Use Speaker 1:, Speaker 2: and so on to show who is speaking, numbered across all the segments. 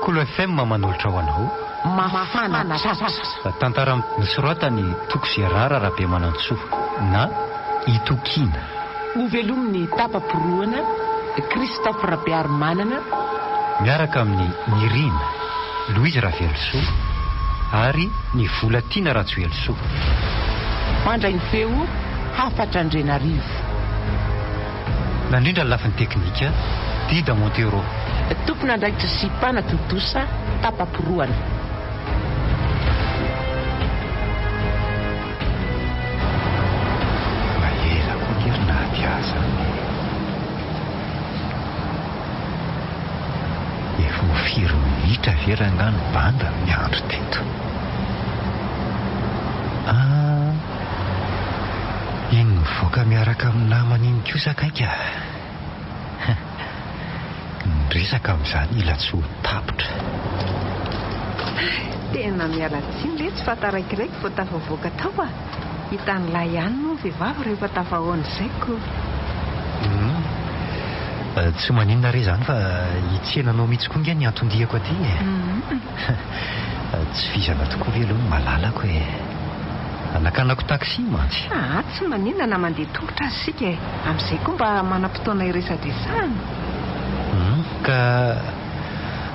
Speaker 1: Kolo FM manolotra ho anao.
Speaker 2: Mafana tratra.
Speaker 1: Tantara nosoratan'i Toky Gérard Rabemanantsoa na Itokiana.
Speaker 2: Hovelomin'i Tapa-porohana, Christophe Rabearimanana.
Speaker 1: Miaraka amin'i Nirina, Louise Ravelosoa ary Ny Volatiana Rajoelisoa.
Speaker 2: Mandray ny feo, Hafatra Andrianarivo.
Speaker 1: Nandrindra ny lafiny teknika, Dida Montero.
Speaker 2: Tompon'andraikitra sy mpanatontosa, Tapa-porohana.
Speaker 1: Mba ela koa nge ry Nadia zany e. Efa ho firy minitra ve rangaha ny banda niandry teto? Ah, iny mivoaka miaraka amin'ny namany iny kosa kay ka. Ny resaka amin'izany ila tsy ho tapitra.
Speaker 3: Tena miala tsiny letsy fa taraikiraiky vao tafavoaka tao a! Hitan'lah ihany moa ny vehivavy rehefa tafahaona izay ko!
Speaker 1: Humm. Tsy maninona re izany fa hitsena anao mihitsy koa nge ny anton-diako aty e! Tsy vizana tokoa ve aloha ny malalako e! Nakanako taxi mantsy.
Speaker 3: Aa tsy maninona na mandeha tongotra aza isika e! Amin'izay koa mba manam-potoana hiresadresahana.
Speaker 1: Humm ka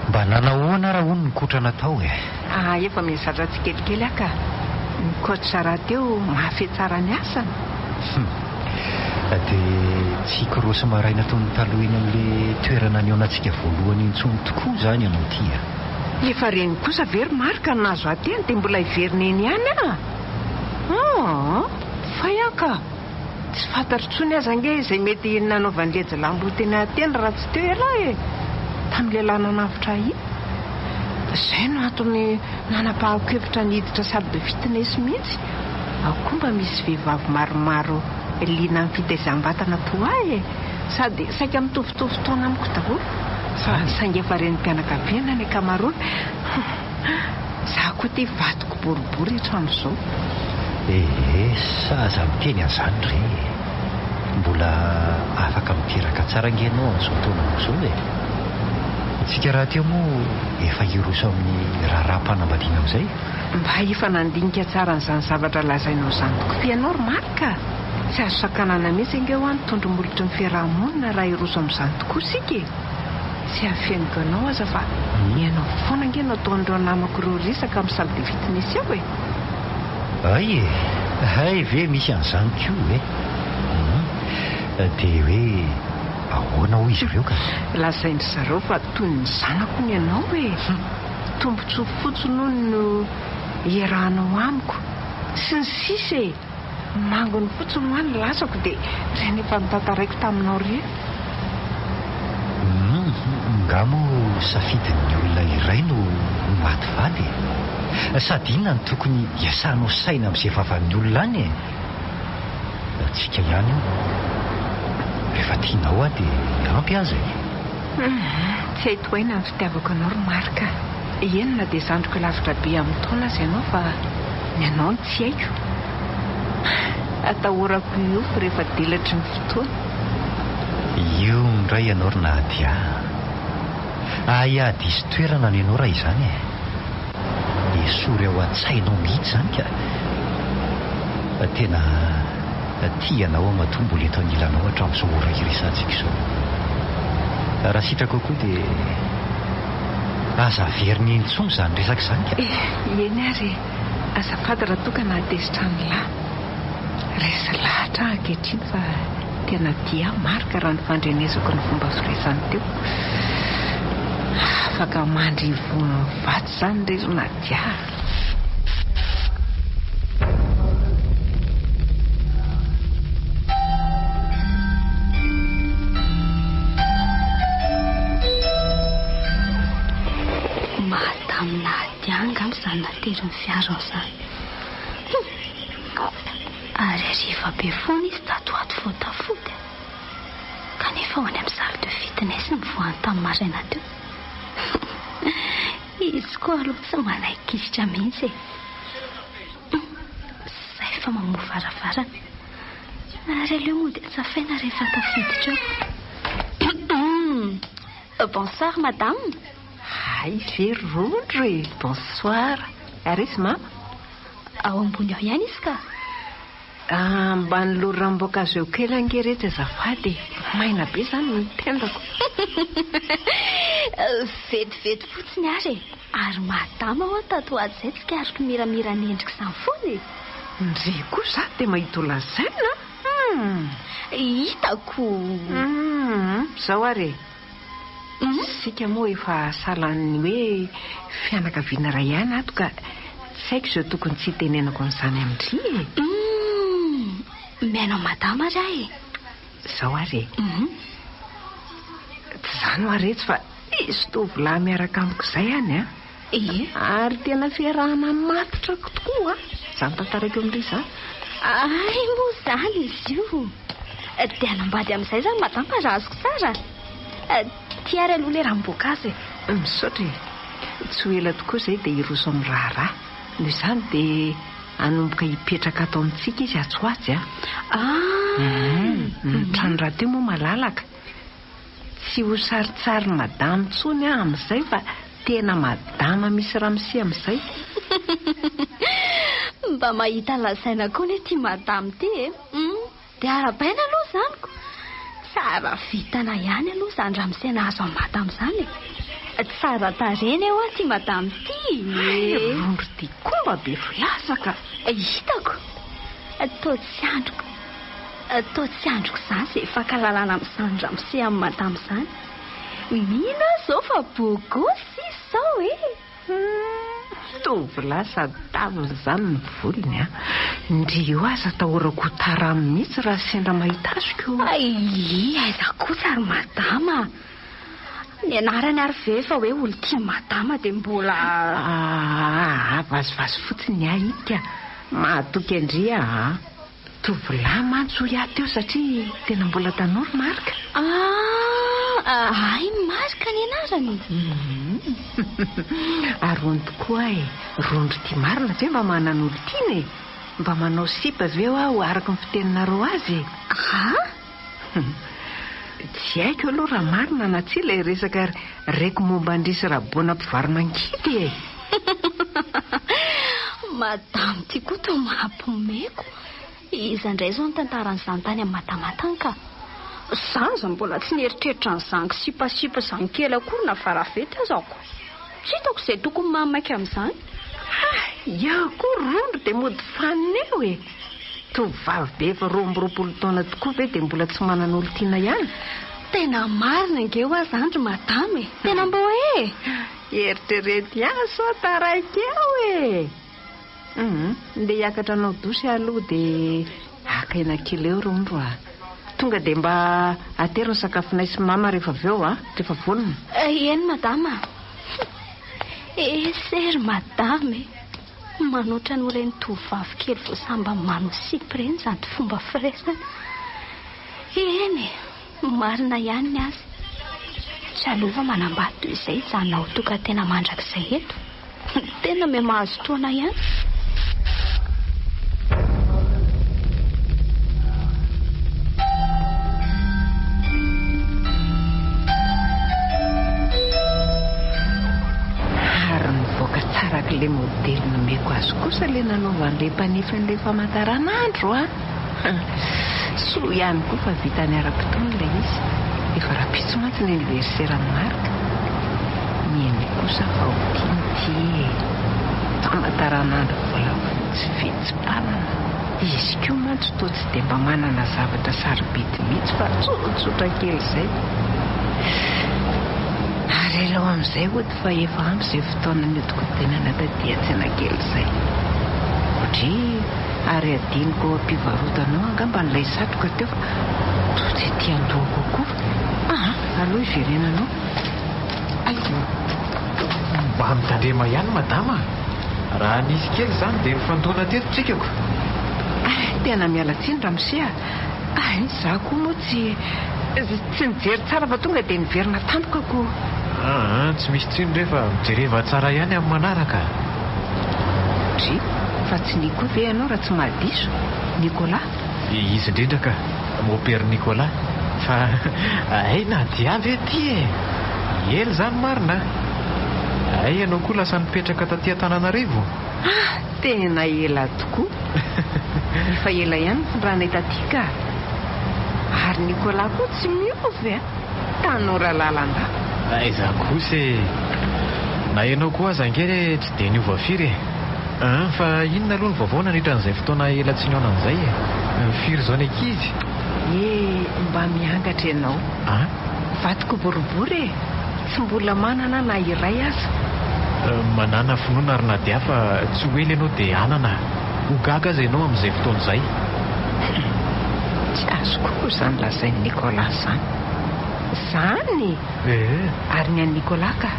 Speaker 1: mba nanahoana ara hono ny kotrana tao e?
Speaker 3: Aa efa mihazatra tsikelikely aho ka. Ny coach rahateo mahafehy tsara ny asany.
Speaker 1: Humm dia tsy hikorosy maraina toy ny taloha eny amin'ilay toerana nihaonantsika voalohany intsony tokoa izany ianao ity a!
Speaker 3: Efa reny kosa ve ry Marc no nahazo ahy teny dia mbola hiverina eny ihany aho? Aa! Fay aho ka! Tsy fantatro intsony aza ange izay mety nanaovan'i Lejy lambo teny ahy teny raha tsy teo ialahy e! Tamin'ilay lahy nanavotra ahy iny. Izay no antony nanapahako hevitra ny hiditra salle de fitness mihitsy. Ao koa mba misy vehivavy maromaro liana amin'ny fitaizam-batana toa ahy e! Sady saika mitovitovy taona amiko daholo. Fa saingy efa renim-pianakaviana ny ankamaroany. Za koa ity vadiko boribory hatramin'izao.
Speaker 1: Ee, sa aza miteny an'izany re e! Mbola afaka miteraka tsara ange ianao amin'izao taonanao izao e! Isika rahateo moa efa hiroso amin'ny raharaham-panambadiana amin'izay.
Speaker 3: Mba efa nandinika tsara an'izany zavatra lazainao izany tokoa ve ianao ry Marc a? Tsy azo sakanana mihitsy ange hoa ny tondro-molotry ny fiaraha-monina raha hiroso amin'izany tokoa isika e! Tsy afeniko anao aza fa ianao foana ange no ataon'ireo namako ireo resaka amin'ny salle de fitness ao e!
Speaker 1: Hay e! Hay ve misy an'izany koa e! Hum! Dia hoe ahoana hoy izy ireo ka?
Speaker 3: Lazain-dry zareo fa toy ny zanako hono ianao e! Tombontsoa fotsiny hono no iarahanao amiko sy ny sisa e! Mangony fotsiny hoa ny lasako dia ireny efa notantaraiko taminao ireny.
Speaker 1: Humm, nga moa safidin'ny olona iray no ho maty vady e? Sady inona no tokony hiasanao saina amin'izay vavan'ny olona any e? Antsika ihany io. Rehefa tianao aho dia ampy aza e.
Speaker 3: Humm, tsy hay tohaina ny fitiavako anao ry Marc a! Eny na dia zandriko lavitra be amin'ny taona aza ianao fa ny anao no tsy haiko. Atahorako hiofo rehefa dilatry ny fotoana.
Speaker 1: Io indray ianao ry Nadia a! Aia diso toerana ny anao raha izany e! Esory ao an-tsainao mihitsy izany ka! Tena tia anao aho matoa mbola eto anilanao hatramin'izao ora iresahantsika izao. Raha sitrakao koa dia aza averina intsony izany resaka izany ka!
Speaker 3: Eny ary e! Azafady raha toa ka nahatezitra an'lah. Resy lahatra aho ankehitriny fa tena tia ahy Marc raha ny fandrenesako ny fomba firesany teo. Afaka mandry ivohon'ny vato izany re ry Nadia a!
Speaker 4: Madame Nadia angamba izany naterin'ny fiarany izany. Hum! Ary hariva be foana izy tato ho ato vao tafody. Kanefa ho any amin'ny salle de fitness nivoahany tamin'ny maraina teo. Izy koa aloha tsy manaiky gisitra mihitsy e. Hum! Izay fa mamoha varavarana. Ary aleo mody atsafaina rehefa tafiditra eo. Bonsoir madame.
Speaker 3: Hay ve Rondro e! Bonsoir! Ary izy mama?
Speaker 4: Ao ambony ao ihany izy ka!
Speaker 3: Ah, mba nolory ranom-boankazo eo kely ange retsy azafady e! Maina be izany ny tendako.
Speaker 4: Vetivety fotsiny ary e! Ary madama hoa tato ho ato izay tsikariko miramira ny endriko izany foana e!
Speaker 3: Ndry koa za dia mahita ho lazaina a! Hum!
Speaker 4: Hitako!
Speaker 3: Hum! Izao ary e! Isika moa efa salan'ny hoe fianakaviana iray ihany ato ka tsy haiko izao tokony tsy hitenenako an'izany amin-dry e!
Speaker 4: Hum! Mihaino an'i madama ary aho e!
Speaker 3: Izao ary e! Tsy izany hoa retsy fa hisy tovolahy miaraka amiko izay any an!
Speaker 4: Ie.
Speaker 3: Ary tena fiarahana matotra tokoa izany tantaraiko amin-dry izany.
Speaker 4: Hay moa izany izy io. Dia hanambady amin'izay izany madama raha azoko tsara? Ity ary aloha ilay ranom-boankazo e.
Speaker 3: Misaotra e. Tsy ho ela tokoa izay dia hiroso amin'ny raharaha. Noho izany dia hanomboka hipetraka ato amintsika izy atsy ho atsy an.
Speaker 4: Ah!
Speaker 3: Ny trano rahateo moa malalaka. Tsy ho saritsary madama intsony aho amin'izay fa tena madama misy ramose amin'izay.
Speaker 4: Mba mahita lazaina koa anie ity madama ity e! Dia arahabaina aloha izany ko! Tsara vintana ihany aloha izany ramose nahazo an'i madama izany e! Tsara tarehy anie hoa ity madama ity e!
Speaker 3: Hay rondro ity koa mba be filaza ka!
Speaker 4: Hitako! Toa tsy andriko. Toa tsy andriko izany izay fankalalana amin'izany ramose amin'i madama izany. Mino aho izao fa beau gosse izy izao e!
Speaker 3: Humm, tovolahy sady taviny izany ny volony an! Ndry io aza atahorako ho tara aminy mihitsy raha sendra mahita azy ko!
Speaker 4: Hay, aiza kosa ry madama a! Ny anarany ary ve efa hoe olon-tian'i madama dia mbola.
Speaker 3: Aa, vazivazy fotsiny ny ahy ika! Mahatoky an-dry aho an! Tovolahy mantsy hoy aho teo satria tena mbola tanora Marc.
Speaker 4: Ah, hay Marc ny anarany?
Speaker 3: Hum, ary hono tokoa e, rondro ity marina ve mba manana olon-tiana e? Mba manao sipa ve aho araka ny fiteninareo azy e?
Speaker 4: Ah?
Speaker 3: Tsy haiko aloha raha marina na tsia ilay resaka reko momba an-dry sy Rabona mpivaro-mangidy e!
Speaker 4: Madame ty koa toa mampimeko. Iza indray izao nitantara an'izany tany amin'ny madama tany ka? Za aza mbola tsy nieritreritra an'izany kisipasipa izany kely akory na varavety aza ko. Tsy hitako izay tokony mahamaika amin'izany.
Speaker 3: Hay, iaho koa rondro dia mody fanina eo e! Tovovavy be efa 22 taona tokoa ve dia mbola tsy manana olon-tiana ihany?
Speaker 4: Tena marina ange hoa izany ry madama e! Tena mbô e!
Speaker 3: Eritrereto ihany sao taraiky eo e! Hum, ndeha hiakatra hanao douche aho aloha dia haka aina kely eo Rondro a! Tonga dia mba atero ny sakafonay sy mama rehefa avy eo a! Rehefa vonona.
Speaker 4: Eny madama a! Ese ry madama e! Manoatra noho ireny tovovavy kely vao sambany manao sipa ireny izany fomba firesany. Eny e! Marina ihany ny azy. Tsy aleo va manambady toy izay hijanona ho tokan-tena mandrakizay eto? Tena miha-mahazo taona ihany.
Speaker 3: Ary nivoaka tsara arak'ilay modely nomeko azy kosa ilay nanaovan'ilay mpanefy an'ilay famantaranandro an! Soa ihany koa fa vitany ara-potoana ilay izy. Efa rahampitso mantsy ny anniversaire-n'i Marc. Mino kosa fa ho tiany ity e! Famantaranandro volafotsy vitsy mpanana. Izy koa mantsy toa tsy dia mba manana zavatra sarobidy mihitsy fa tsotsotra kely izay. Ary aleo amin'izay hody fa efa ampy izay fotoana nihodinkodinana taty an-tsena kely izay. Odry! Ary adinoko ao am-pivarotana ao angamba ilay satroka teo fa toa tsy aty an-dohako akory. Aa! Aleo hiverenana ao. Hay!
Speaker 5: Mba mitandrema ihany madama a! Raha nisy kely izany dia nifandona teto tsika ko!
Speaker 3: Hay! Tena miala tsiny ramose a! Hay! Izaho koa moa tsy tsy nijery tsara fa tonga dia niverina tampoka ko!
Speaker 5: Aa! Tsy misy tsiny re fa mijereva tsara ihany amin'ny manaraka a!
Speaker 3: Dry, fa tsy Nico ve ianao raha tsy mahadiso? Nicolas?
Speaker 5: Izy indrindra ka! Mopera Nicolas. Fa hay Nadia ve ity e! Ela izany marina a! Hay ianao koa lasa nipetraka taty Antananarivo?
Speaker 3: Ah, tena ela tokoa. Efa ela ihany nifindranay taty ka. Ary Nicolas koa tsy miova e! Tanora lalandava.
Speaker 5: Aiza kosa e! Na ianao koa aza ange tsy dia niova firy e! An, fa inona aloha ny vaovao nandritra an'izay fotoana ela tsy nihaonana izay e? Firy izao ny ankizy?
Speaker 3: Ye, mba miangatra ianao.
Speaker 5: An?
Speaker 3: Vadiko boribory e! Tsy mbola manana na iray aza.
Speaker 5: Manàna finoana ry Nadia fa tsy ho ela ianao dia hanana. Ho gaga aza ianao amin'izay fotoana izay.
Speaker 3: Hum! Tsy azoko koa izany lazain'i Nicolas izany. Izany?
Speaker 5: Ee.
Speaker 3: Ary ny an'i Nicolas ka?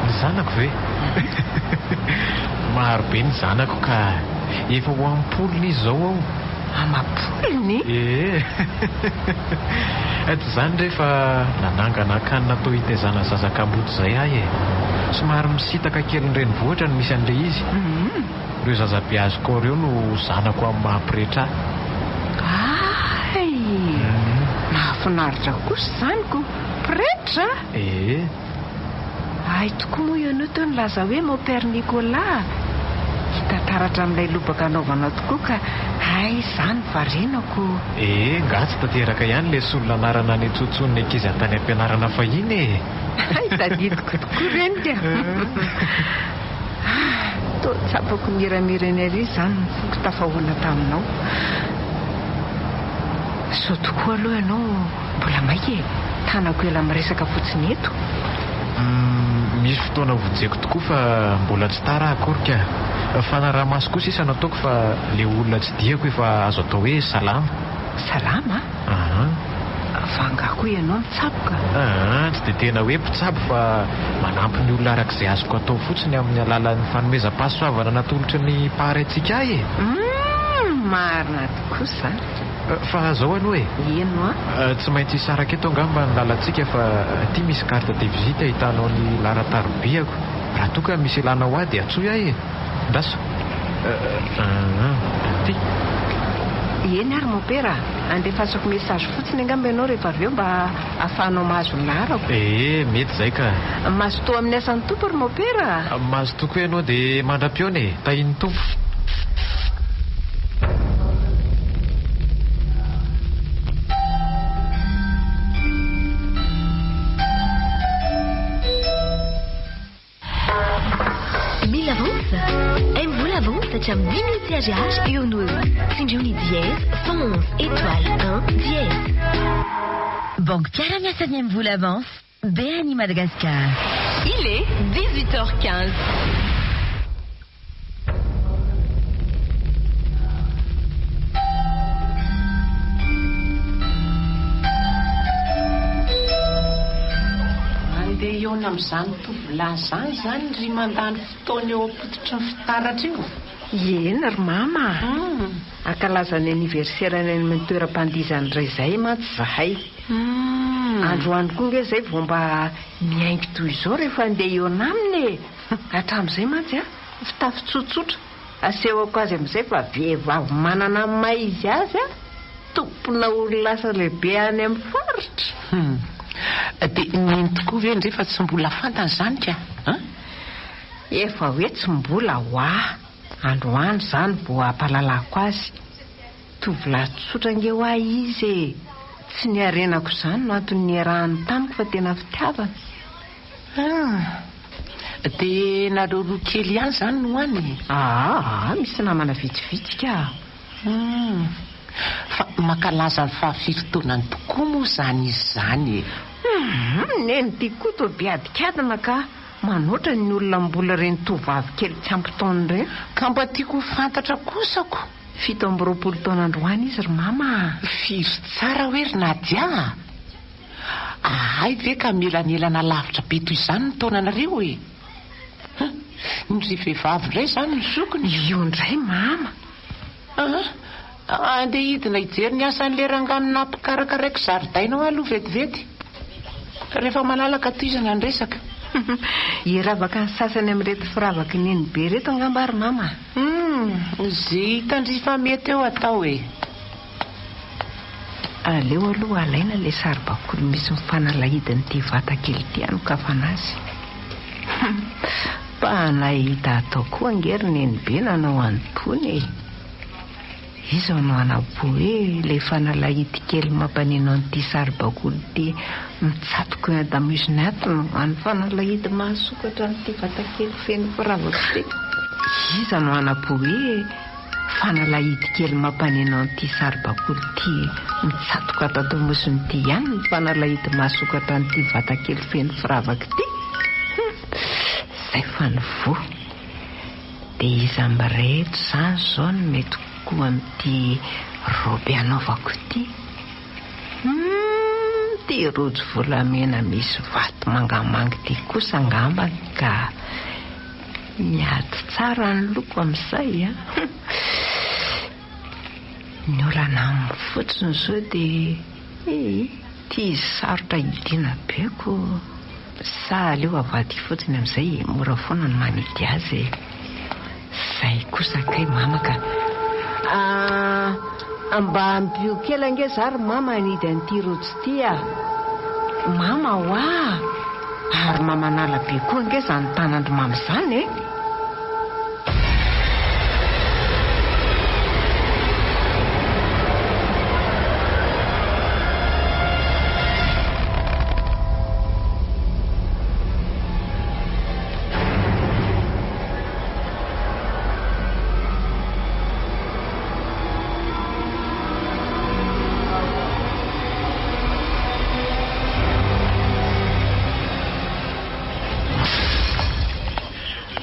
Speaker 5: Ny zanako ve? Maro be ny zanako ka. Efa ho am-polony izy izao ao.
Speaker 3: Amam-polony?
Speaker 5: Ee. Tsy izany re fa nanangana akany natao hitaizana zaza kamboty izay aho e. Somary misintaka kely ny renivohitra no misy an'ilay izy. Ireo zaza beaziko ao ireo no zanako amin'ny maha pretra ahy.
Speaker 3: Hay! Mahafinaritra kosa izany ko! Pretra?
Speaker 5: Ee.
Speaker 3: Hay tokoa moa ianao teo nilaza hoe mon père Nicolas. Hita taratra amin'ilay lobaka anaovanao tokoa ka hay izany variana ko.
Speaker 5: Ee, nga tsy tanteraka ihany ilay solon'anarana nitsotsoin'ny ankizy tany am-pianarana fahiny e!
Speaker 3: Hay tadidiko tokoa ireny ka! Ah, toa tsapako miramirana ery izany ny foko tafahoana taminao. Sao tokoa aloha ianao mbola maika e, tanako ela miresaka fotsiny eto.
Speaker 5: Humm, misy fotoana vonjeko tokoa fa mbola tsy tara aho akory ka. Fanaraha-maso koa sisa no ataoko fa le olona tsidihako efa azo atao hoe salama.
Speaker 3: Salama?
Speaker 5: Aa.
Speaker 3: Fa angaha koa ianao mitsabo ka?
Speaker 5: Aa, tsy dia tena hoe mpitsabo fa manampy ny olona araka izay azoko atao fotsiny amin'ny alalan'ny fanomezam-pahasoavana natolotry ny Mpahary antsika ahy e!
Speaker 3: Humm, marina tokoa izany.
Speaker 5: Fa zao aloha e!
Speaker 3: Ino an?
Speaker 5: Tsy maintsy hisaraka eto angamba ny lalantsika fa aty misy carte de visite ahitanao ny laharan-tarobiako. Raha toa ka misy ilanao ahy dia antsoy ahy e! Andraso. Aa, aty.
Speaker 3: Eny ary mompera a! Andefasako message fotsiny angamba ianao rehefa avy eo mba ahafahanao mahazo ny laharako.
Speaker 5: Ee, mety izay ka.
Speaker 3: Mazotoa amin'ny asan'ny Tompo ry mompera a!
Speaker 5: Mazotoa koa ianao dia mandra-pihaona e! Tahian'ny Tompo.
Speaker 6: Mila avance? MVola avance hatramin'ny 5000 ariary eo no eo. Tsindrio ny dièse 111 étoile 1 dièse. Banky mpiara-miasa ny MVola avance, BNI Madagascar.
Speaker 7: Il est 18 heures 15.
Speaker 2: Andeha hihaona amin'izany tovolahy izany izany ry mandany fotoana eo am-pototry ny fitaratra io?
Speaker 3: Eny ry mama a! Hankalaza ny anniversaire-ny any amin'ny toeram-pandihizana indray izay mantsy izahay. Androany koa ange izay vao mba mihaingo toy izao rehefa andeha hihaona aminy e! Hatramin'izay mantsy an, fitafy tsotsotra, asehoko azy amin'izay fa vehivavy manana ny maha izy azy an, tompona orinasa lehibe any amin'ny faritra.
Speaker 2: Hum. Dia nino tokoa ve ndry fa tsy mbola fantany izany ka? An?
Speaker 3: Efa hoe tsy mbola hoa. Androany izany vao hampahalalako azy. Tovolahy tsotra ange hoa izy e! Tsy ny harenako izany no antony niarahany tamiko fa tena fitiavana.
Speaker 2: Ah! Dia nareo roa kely ihany izany no any e?
Speaker 3: Aa, misy namana vitsivitsy ka.
Speaker 2: Hum. Fa mankalaza ny fahafiry taonany tokoa moa izany izy izany e?
Speaker 3: Hum, neny ity koa toa be adikadina ka. Manoatra ny olona mbola ireny tovovavy kely tsy ampy taona ireny.
Speaker 2: Ka mba tiako ho fantatra kosa ko.
Speaker 3: 27 taona androany izy ry mama a!
Speaker 2: Firy tsara hoe ry Nadia a! Ahay ve ka mielanelana lavitra be toy izany ny taonanareo e? Hum, ny ry vehivavy indray izany no zokiny.
Speaker 3: Io indray mama.
Speaker 2: Aa, andeha hidina hijery ny asan'ilay rangahy nampikarakaraiko zaridaina ao aloha vetivety. Rehefa malalaka tohizana ny resaka.
Speaker 3: Hiravaka ny sasany amin'ireto firavaky nenibe ireto angamba ary mama.
Speaker 2: Hum, ze hitan-dry fa mety eo atao e.
Speaker 3: Aleo aloha alaina ilay saribakoly misy ny fanalahidin'ity vata kely ity hanokafana azy. Hum! Mba nahita atao koa ange ry Nenibe nanao an'itony e! Iza no hanapo hoe ilay fanalahidy kely mampaneno an'ity saribakoly ity mitsatoka eo an-damosiny ato no hany fanalahidy mahasokatra an'ity vatakely feno firavaka ity? Iza no hanapo hoe fanalahidy kely mampaneno an'ity saribakoly ity mitsatoka ato an-damosiny ity ihany ny fanalahidy mahasokatra an'ity vatakely feno firavaka ity? Hum! Izay fa ny voa. Dia iza amin'ireto izany izao no mety kokoa amin'ity raoby hanaovako ity? Humm, ity rojo volamena misy vato mangamanga ity kosa angambany ka. Miady tsara ny loko amin'izay an! Ny olana aminy fotsiny izao dia ii, ity izy sarotra hidiana be ko. Sa aleo avadika fotsiny amin'izay e, mora foana ny manidy azy e. Zay kosa kay mama ka. Ah, mba ampio kely ange za ry mama hanidy an'ity rojo ity ah. Mama hoa! Ary mamanala be koa ange izany tanan-dry mama izany e.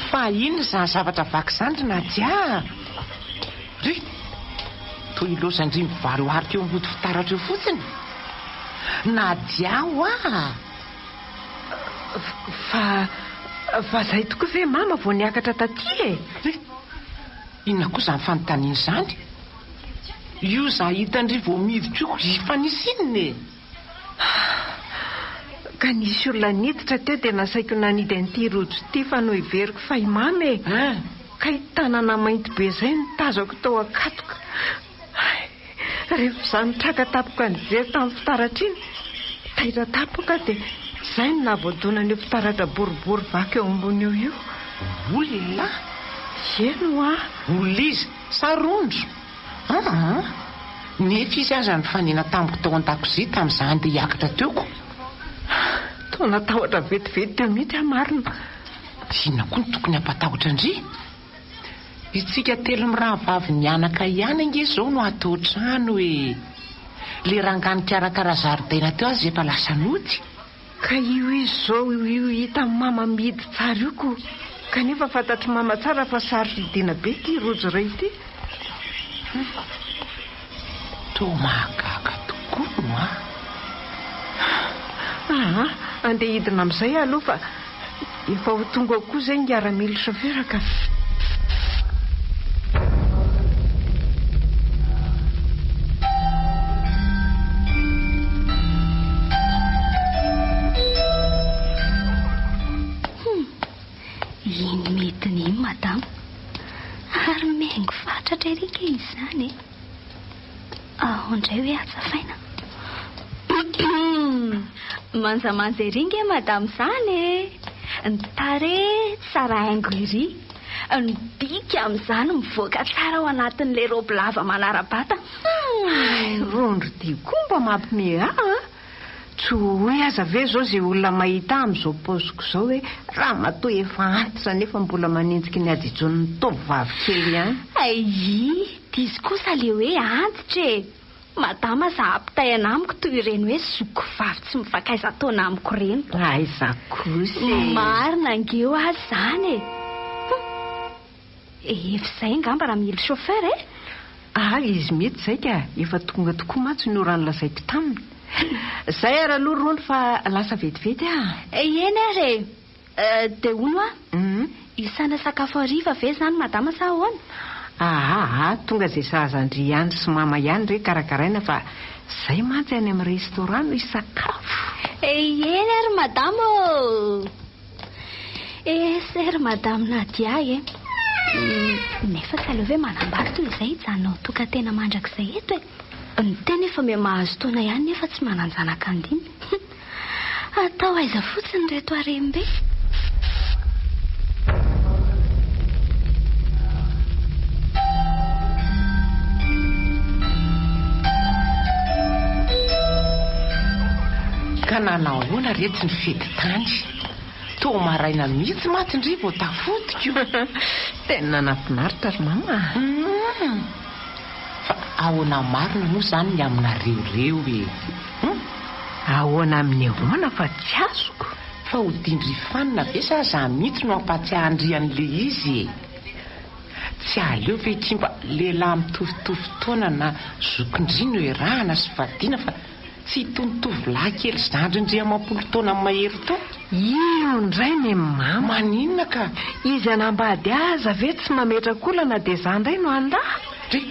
Speaker 2: Fa inona izany zavatra vaky izany ry Nadia a? Ry! Toy ny lozan-dry mivaloharika eo ambody fitaratra eo fotsiny. Nadia hoa!
Speaker 3: Fa, fa izay tokoa ve mama vao niakatra taty e?
Speaker 2: Ry! Inona koa izany fanontaniana izany? Io izaho hitan-dry vao miditra io, efa nisy inona e?
Speaker 3: Ka nisy olona niditra teo dia nasaiko nanidy an'ity rojo ity fa noheveriko fa i mama e! Kay tanana mainty be izay no tazako tao an-katoka. Hay! Rehefa izaho nitraka tampoka nijery tamin'ny fitaratra iny, taitra tampoka aho dia izay no nahavoadona an'io fitaratra boribory vaky eo ambony eo io.
Speaker 2: Olona?
Speaker 3: Eny hoa!
Speaker 2: Olona iza? Sa rondro? Aa! Nefa izy aza nifanena tamiko tao an-dakozia tamin'izaho handeha hiakatra teo ko!
Speaker 3: Toa natahotra vetivety teo mihitsy aho marina.
Speaker 2: Inona koa no tokony hampatahotra an-dry? Itsika telo mirahavavy mianaka ihany ange izao no ato an-trano e! Le rangahy nikarakara zaridaina teo aza efa lasa nody.
Speaker 3: Ka io izy izao io hitan'i mama mihidy tsara io ko! Kanefa fantatr'i mama tsara fa sarotra hidiana be ity rojo iray ity.
Speaker 2: Hum! Toa mahagaga tokoa no an!
Speaker 3: Aa! Andeha hidina amin'izay aho aloha fa efa ho tonga ao koa izay ingahy Ramily chauffeur ka.
Speaker 4: Hum! Iny midina iny madama. Ary mihaingo fatratra ery kay izy izany e! Ao indray hoe hatsafaina. Manjamanja ery nge madame izany e! Ny tarehy tsara haingo ery. Ny bika amin'izany mivoaka tsara ao anatin'ilay robe lava manara-batana.
Speaker 3: Hay rondro ty koa mba mampime ahy a! Tsy ho hoy aza ve izao izay olona mahita ahy amin'izao paoziko izao hoe ramatoa efa antitra nefa mbola manenjika ny hadijoan'ny tovovavy kely ihany.
Speaker 4: Ayy, diso kosa le hoe antitra e! Madama aza ampitahaina amiko toy ireny hoe zokiko vavy tsy mifankaiza taona amiko ireny.
Speaker 3: Aiza kosa e!
Speaker 4: Marina ange hoa izany e! Hum! Efa izay angamba raha mily chauffeur e!
Speaker 3: Ah, izy mihitsy izay ka! Efa tonga tokoa mantsy ny ora nolazaiko taminy. Izay ary aloha rony fa lasa vetivety aho.
Speaker 4: Eny ary e! Dia hono hoa, hisana sakafo hariva ve izany madama sa ahoana?
Speaker 3: Aa, tonga izay sahaza an-dry Andry sy mama ihany re karakaraina fa izay mantsy any amin'ny restaurant no hisakafo.
Speaker 4: Eny ary madama ô! Ese ry madame Nadia e! Nefa tsy aleo ve manambady toy izay hijanona ho tokan-tena mandrakizay eto e? Ny tena efa miha-mahazo taona ihany nefa tsy manan-janaka andiny. Atao aiza fotsiny ireto harem-be?
Speaker 2: Ka nanahoana retsy ny fety tany? Toa maraina mihitsy mantsy ndry vao tafodiko.
Speaker 3: Tena nahafinaritra ry mama a!
Speaker 2: Humm! Fa ahoana marina moa izany ny aminareo ireo e? Hum!
Speaker 3: Ahoana amin'ny ahoana fa tsy azoko?
Speaker 2: Fa ho dindry fanina ve sa za mihitsy no hampatsiahy an-dry an'le izy e? Tsy aleo ve ki mba lehilahy mitovitovy taona na zokin-dry no iarahana sy vadiana fa tsy itony tovolahy kely zandrin-dry amam-polo taona mahery itony?
Speaker 3: Io indray ny mama.
Speaker 2: Maninona ka?
Speaker 3: Izy hanambady aza ve tsy mametra-kolana dia za indray no handà?
Speaker 2: Dry!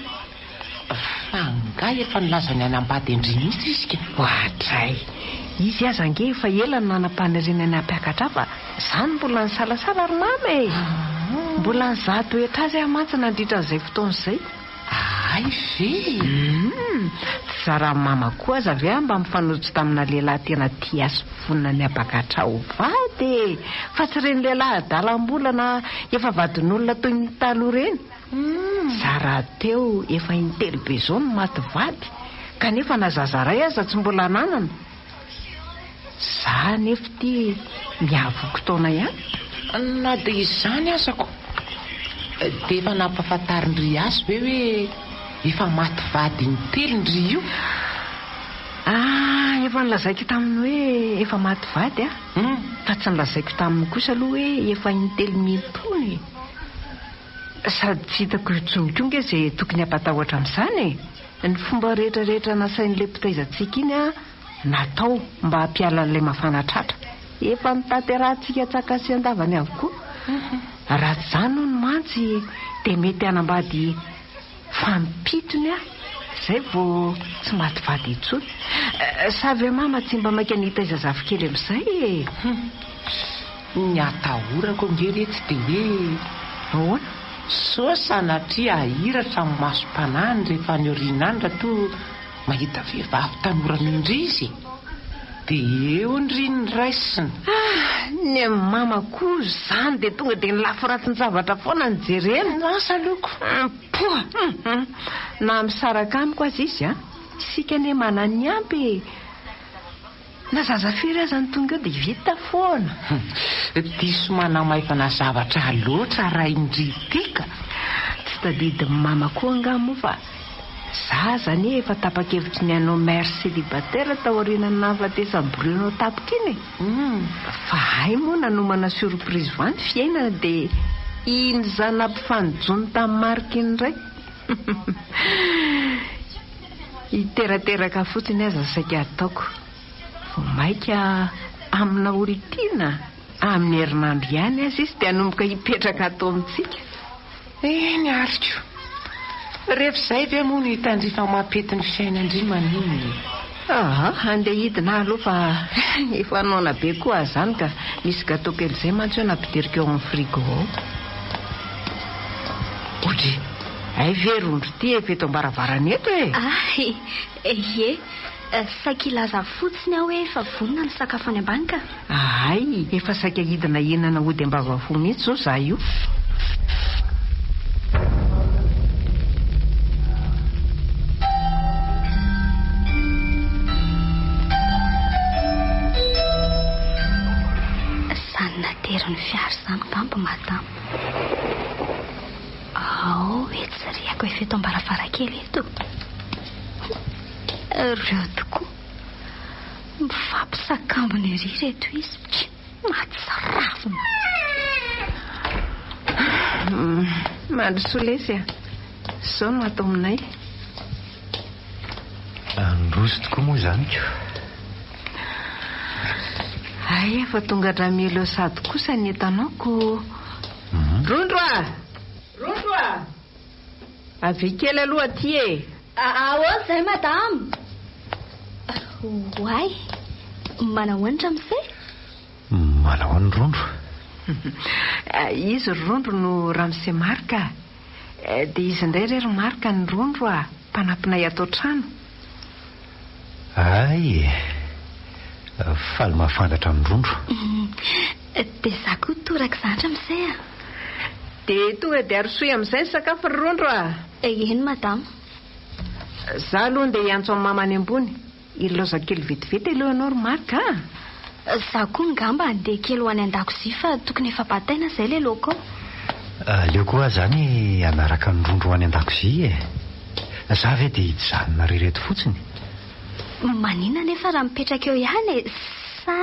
Speaker 2: Fa angaha efa nilaza ny hanambady an-dry mihitsy izy ka?
Speaker 3: Oadray! Izy aza ange efa ela no nanam-paniriana ny hampiakatra ahy fa za no mbola nisalasala ry mama e! Mbola nizaha toetra azy aho mantsy nandritra an'izay fotoana izay.
Speaker 2: Hay ve?
Speaker 3: Humm! Tsy zaran'i mama koa aza ve aho mba mifanojo tamina lehilahy tena tia ahy sy vonona ny hampakatra ahy ho vady e! Fa tsy ireny lehilahy adalam-bola na efa vadin'olona toy ny taloha ireny. Za rahateo efa intelo be zao no maty vady kanefa na zaza ray aza tsy mbola ananana. Za anefa ity mihavoky taona ihany.
Speaker 2: Na dia izany aza ko dia efa nampahafantarin-dry azy ve hoe efa maty vady intelo ndry io?
Speaker 3: Ah, efa nolazaiko taminy hoe efa maty vady aho. Fa tsy nolazaiko taminy kosa aloha hoe efa intelo mietoana e. Sady tsy hitako intsony koa nge ze tokony hampatahotra amin'izany e! Ny fomba rehetra rehetra nasain'ilay mpitaiza antsika iny an, natao mba hampiala an'ilay mafana tratra. Efa notanterahantsika antsakany sy andavany avokoa. Raha tsy izany hono mantsy dia mety hanambady fampitony aho izay vao tsy maty vady intsony. Sa ve mama tsy mba maika ny hitaiza zafikely amin'izay e?
Speaker 2: Ny atahorako ange re tsy dia hoe
Speaker 3: ahoana?
Speaker 2: Sao sanatria hahiratra ny masom-panahiny rehefa any aoriana any raha toa mahita vehivavy tanora noho ndry izy e! Dia eo ndry ny raisina.
Speaker 3: Ah! Ny an'i mama koa izany dia tonga dia ny lafy ratsin-javatra foana no jerena.
Speaker 2: Lasa aloha ko.
Speaker 3: Poa! Hum! Na misaraka amiko aza izy an! Isika anie manana ny ampy e! Na zaza firy aza no tonga eo dia vita foana.
Speaker 2: Diso manamaivana zavatra loatra raha indry ity ka.
Speaker 3: Tsy tadidin'i mama koa angaha moa fa za aza anie efa tapa-kevitry ny hanao mère célibataire taorianan'ny nahafatesan'i Bruno tampoka iny e. Fa hay moa nanomana surprise ho ahy ny fiainana dia iny za nampifanojono tamin'i Marc iny indray. Hiterateraka fotsiny aza saika hataoko. Vao maika amina olon-tiana amin'ny herinandro ihany aza izy dia hanomboka hipetraka ato amintsika.
Speaker 2: Eny ary ko! Rehefa izay ve moa no hitandrifa mampety ny fiainan-dry maninona e?
Speaker 3: Aa, andeha hidina aho aloha fa efa noana be koa aho izany ka. Misy gateau kely izay mantsy eo nampidiriko ao amin'ny frigo ao. Odry! Hay ve rondro ity efa eto am-baravarana eto e!
Speaker 4: Ah, ie. Saika hilaza fotsiny aho hoe efa vonona ny sakafo any ambany ka.
Speaker 3: Hay, efa saika hidina hihinana ody am-bavafo mihitsy izao izaho io.
Speaker 4: Izany naterin'ny fiara izany angamba madama. Ao etsy rihako efa eto am-baravarankely eto. Ireo tokoa. Mifampisakambina ery ireto izy. Mahatsiravina.
Speaker 3: Mandrosoa lesy a. Izao no ato aminay.
Speaker 1: Handroso tokoa moa izany ko.
Speaker 3: Hay efa tonga hatramin'ny sady kosa ny entanao ko. Rondro a! Rondro a! Avia kely aloha aty e!
Speaker 4: Ahoana izay madama? Oay! Manahoana ramose?
Speaker 1: Manahoana Rondro?
Speaker 3: Izy ry Rondro no ramose Marc a! Dia izy indray re ry Marc ny Rondro a! Mpanampinay ato an-trano.
Speaker 1: Hay e! Faly mahafantatra an'i Rondro.
Speaker 4: Dia za koa torak'izany ramose a!
Speaker 3: Dia tonga dia arosoy amin'izay ny sakafo ry Rondro a!
Speaker 4: Eny madama.
Speaker 3: Za aloha ndeha hiantso an'i mama any ambony. Hilaoza kely vetivety aloha ianao ry Marc a!
Speaker 4: Za koa ngamba handeha kely ho any an-dakozia fa tokony efa bataina izay ilay laoka ao.
Speaker 1: Aleo koa aho izany hanaraka an'i Rondro ho any an-dakozia e! Za ve dia hijanona irery eto fotsiny?
Speaker 4: Maninona anefa raha mipetraka eo ihany e? Sa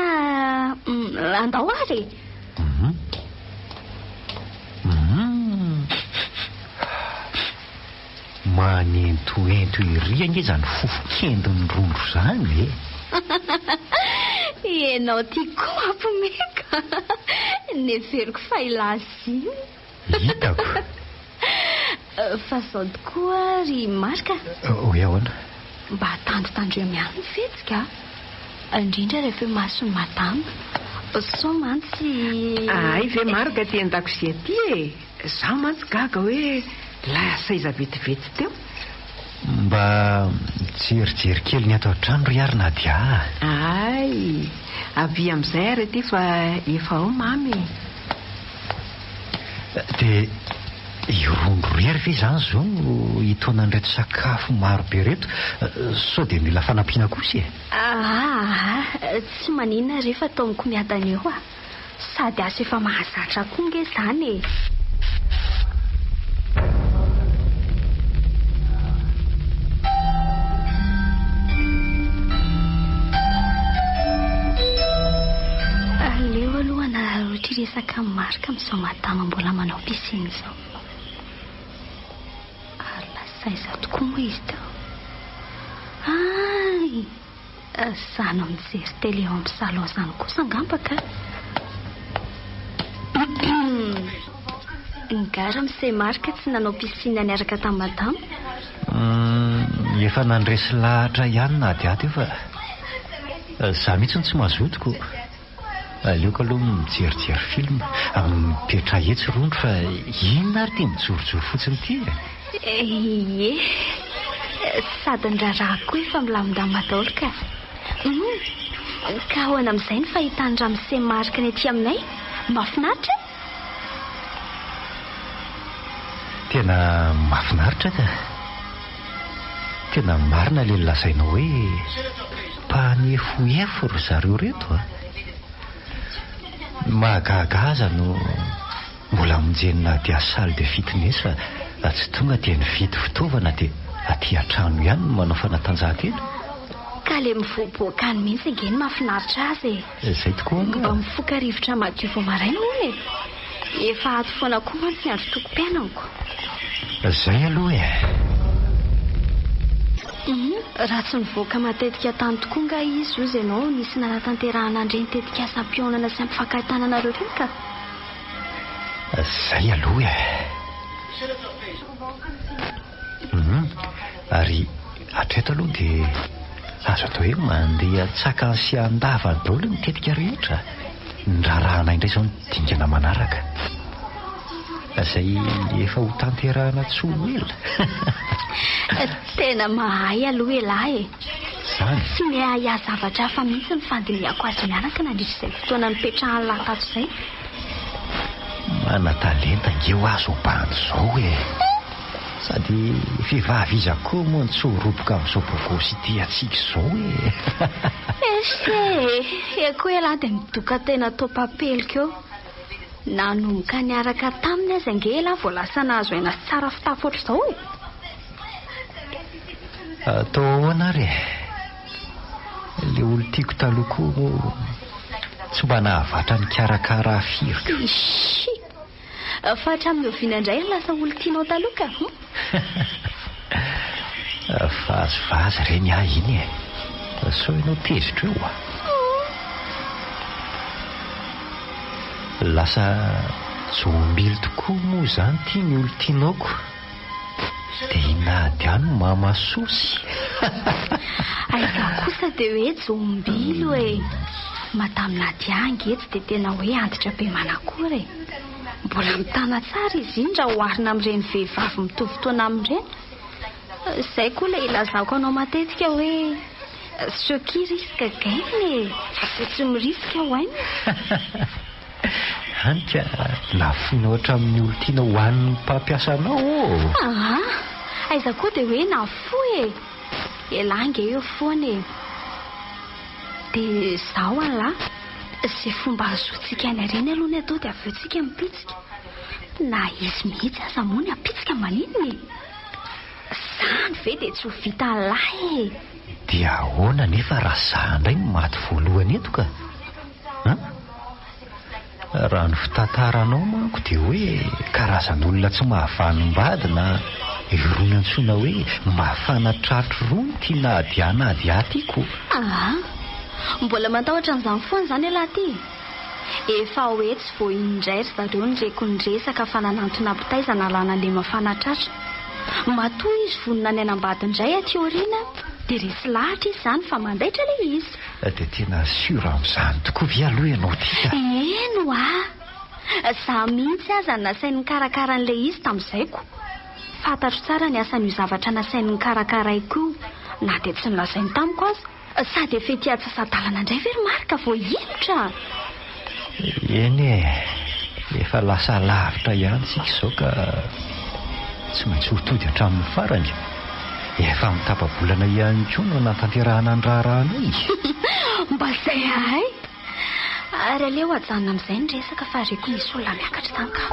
Speaker 4: andao ary e!
Speaker 1: Hum. Hum. Manentoento ery ange izany fofon-kendin'ny rondro izany e!
Speaker 4: Ianao ity koa mampiomehy ka! Neveriko fa hilaza iny.
Speaker 1: Hitako.
Speaker 4: Fa izao tokoa ry Marc a!
Speaker 1: Hoe ahoana?
Speaker 4: Mba tandrotandremo ihany ny fihetsika a! Indrindra rehefa eo imason'i Madama. Sao mantsy.
Speaker 3: Hay ve Marc aty an-dakozia aty e! Izaho mantsy gaga hoe lasa iza vetivety teo.
Speaker 1: Mba mijerijery kely ny ato an-trano ry ary Nadia a!
Speaker 3: Hay! Avia amin'izay ary aty fa efa ao Mamy e!
Speaker 1: Dia i Rondro irery ve izany izao no hitaona an'ireto sakafo maro be ireto? Sao dia mila fanampiana kosa e?
Speaker 4: Aa! Tsy maninona re fa taomiko miadana eo a! Sady asa efa mahazatra koa nge izany e! Aleo aloha hanararaotra hiresaka amin'i Marc amin'izao madama mbola manao piscine izao. Ary lasa aiza tokoa moa izy teo? Hay! Zany mijery télé ao amin'ny salon zany kosa angamba ka. Nga ramose Marc tsy nanao piscine niaraka tamin'i madama?
Speaker 1: Humm, efa nandresy lahatra ihany Nadia teo fa za mihitsy no tsy mazoto ko. Aleoko aloha mijerijery film. Mipetraha etsy rondro fa inona ary ity mijorojoro fotsiny ity
Speaker 4: e? Ie, sady ny raharaha koa efa milamindamina daholo ka. Humm, ka ahoana amin'izay ny fahitan'i ramose Marc ny aty aminay? Mahafinaritra e?
Speaker 1: Tena mahafinaritra ka. Tena marina ilay nolazainao hoe mpanefoefo ry zareo ireto a! Ny mahagaga aza no mbola amonjen'i Nadia salle de fitness fa tsy tonga dia nividy fitaovana dia aty an-trano ihany no manao fanatanjahantena.
Speaker 4: Ka le mivoaboaka any mihitsy ange no mahafinaritra azy e!
Speaker 1: Izay tokoa angaha?
Speaker 4: Mba mifoka rivotra madio vao maraina hono e! Efa ato foana koa mantsy ny androtokom-piainako.
Speaker 1: Izay aloha e!
Speaker 4: Hum, raha tsy nivoaka matetika tany tokoa nga izy hozy ianao nisy nanatanterahana an'ireny tetikasa ampihaonana sy ampifankahitana anareo ireny ka!
Speaker 1: Izay aloha e! Hum, ary hatreto aloha dia azo atao hoe mandeha an-tsakany sy an-davany daholo ny tetika rehetra. Ny raharahanay indray izao no dingana manaraka. Izay efa ho tanterahana tsy ho ela.
Speaker 4: Tena mahay aloha elah e!
Speaker 1: Izany?
Speaker 4: Tsy miahiahy zavatra hafa mihitsy ny fandinihako azy mianaka nandritra izay fotoana nipetrahan'lah tato izay.
Speaker 1: Mana-talenta ange hoa zao bandy zao e! Sady vehivavy iza koa moa no tsy ho roboka amin'izao bogosy ity antsika izao e!
Speaker 4: Ese e! Eo koa ialahy dia midoka tena toa papelika eo. Nanomboka niaraka taminy aza ange ialahy vao lasa nahazo aina sy tsara fitafy ohatr'izao e!
Speaker 1: Atao ahoana ary e? Ilay olon-tiako taloha koa moa tsy mba nahavatra nikarakara ahy firy ko.
Speaker 4: Ishh! Fa hatramin'ny oviana indray no lasa olon-tianao taloha ka? Hum?
Speaker 1: Vazivazy re ny ahy iny e! Sao ianao tezitra eo a! Lasa jombilo tokoa moa izany ity ny olon-tianao ko! Dia i Nadia no mama sosy.
Speaker 4: Aiza kosa dia hoe jombilo e! Madame Nadia ange tsy dia tena hoe antitra be manakory e! Mbola mitana tsara izy iny raha oharina amin'ireny vehivavy mitovy taona aminy ireny. Izay koa ilay ilazako anao matetika hoe ceux qui risquent gagnent e! Fa izay tsy mi-risque hoainina.
Speaker 1: Hany ka nafoinao hatramin'ny olon-tiana ho an'ny mpampiasa anao ô!
Speaker 4: Aa! Aiza koa dia hoe nafoy e! Elah ange eo foana e! Dia izao Allah, izay fomba ahazoantsika aina ireny aloha ny atao dia avy eo tsika mipitsika. Na izy mihitsy aza moa ny hampitsika maninona e? Izany ve dia tsy ho vitan'lah e!
Speaker 1: Dia ahoana anefa raha za indray no maty voalohany eto ka? An? Raha ny fitantaranao manko dia hoe karazan'olona tsy mahavanom-bady na irony antsoina hoe mafana tratry irony ity Nadia Nadia ity ko!
Speaker 4: Aa! Mbola matahotra an'izany foana izany ialahy ity e! Efa hoe tsy vao iny indray ry zareo no reko niresaka fa nanantona mpitaiza nalana an'ilay mafana tratra. Matoa izy vonona ny hanambady indray aty aoriana dia resy lahatra izy izany fa mandaitra ilay izy.
Speaker 1: Dia tena sûr amin'izany tokoa ve aloha ianao ity ka?
Speaker 4: Eny ho'a! Izaho mihitsy aza no nasainy nikarakara an'ilay izy tamin'izay ko! Fantatro tsara ny asan'io zavatra nasainy nokarakaraiko io, na dia tsy nolazainy tamiko aza. Sady efa ety atsasa-dalana indray ve ry Marc vao hihemotra?
Speaker 1: Eny e! Efa lasa lavitra ihany isika izao ka tsy maintsy ho tody hatramin'ny farany. Efa amin'ny tapa-bolana ihany koa no hanatanterahana ny raharahanay.
Speaker 4: Mba izay ahay! Ary aleo ajanona amin'izay ny resaka fa reko misy olona miakatra izany ka.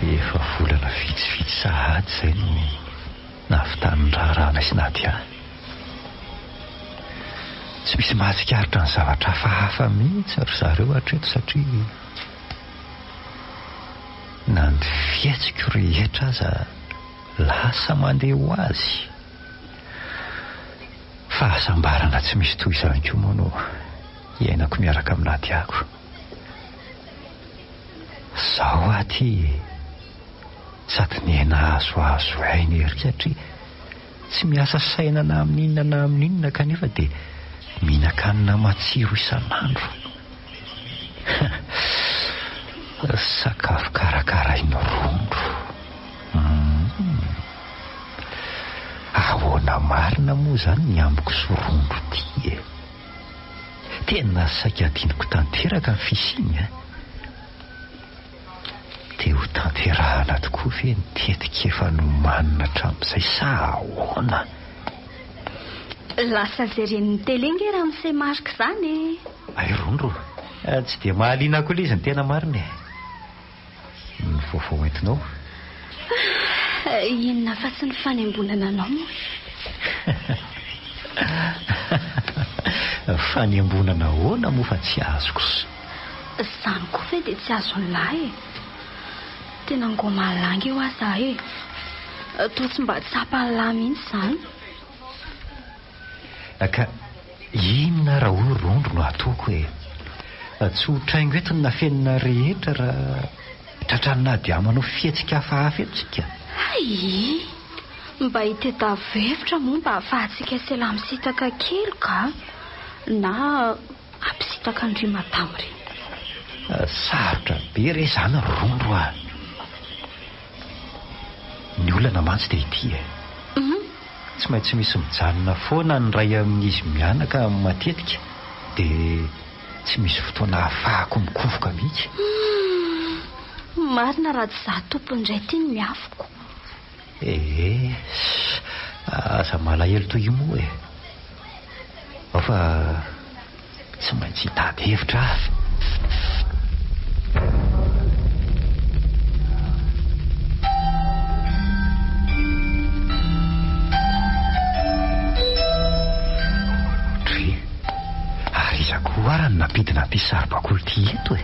Speaker 1: Efa volana vitsivitsy sahady izay no nahavitan'ny raharahanay sy Nadia. Tsy misy mahatsikaritra ny zavatra hafahafa mihitsy ry zareo hatreto satria na ny fihetsiko rehetra aza lasa mandeha ho azy. Fahasambarana tsy misy toy izany koa moa no iainako miaraka amin'i Nadia-ko. Izaho aty sady niha-nahazoazo aina ery satria tsy miasa saina na amin'inona na amin'inona kanefa dia mihinan-kanina matsiro isan'andro. Sakafo karakarain'i Rondro. Humm. Ahoana marina moa izany ny amiko sy Rondro ity e? Tena saika adinoko tanteraka ny fisiany a! Dia ho tanterahana tokoa ve ny tetika efa nomanina hatramin'izay sa ahoana?
Speaker 4: Lasa jeren'ny télé nge ramose Marc izany e!
Speaker 1: Hay Rondro, tsy dia mahaliana koa ilay izy ny tena marina e! Ny vaovao entinao?
Speaker 4: Inona afa-tsy ny fanembonana anao moa
Speaker 1: e? Fanembonana ahoana moa fa tsy azoko.
Speaker 4: Izany koa ve dia tsy azon'ny lahy e? Tena ngôma lahy nge hoa za e! Toa tsy mba tsapan'ny lahy mihitsy izany.
Speaker 1: Ka inona ara hoy Rondro no ataoko e? Tsy ho traingo eto ny nafenina rehetra raha tratran'i Nadia manao fihetsika hafahafa eto tsika.
Speaker 4: Hay! Mba hitedavo hevitra moa mba ahafahantsika sy elah misintaka kely ka! Na hampisintaka an-dry madama ireny.
Speaker 1: Sarotra be re izany ry Rondro a! Ny olana mantsy dia ity e! Tsy maintsy misy mijanona foana ny iray amin'izy mianaka matetika dia tsy misy fotoana ahafahako mikofoka mihitsy.
Speaker 4: Humm! Marina raha tsy za tompony indray ity no miafiko.
Speaker 1: Ee, aza malahelo toy io moa e. Ao fa Tsy maintsy hitady hevitra aho. Dry. Ary iza koa ara no nampidina an'ity saribakoly ity eto e?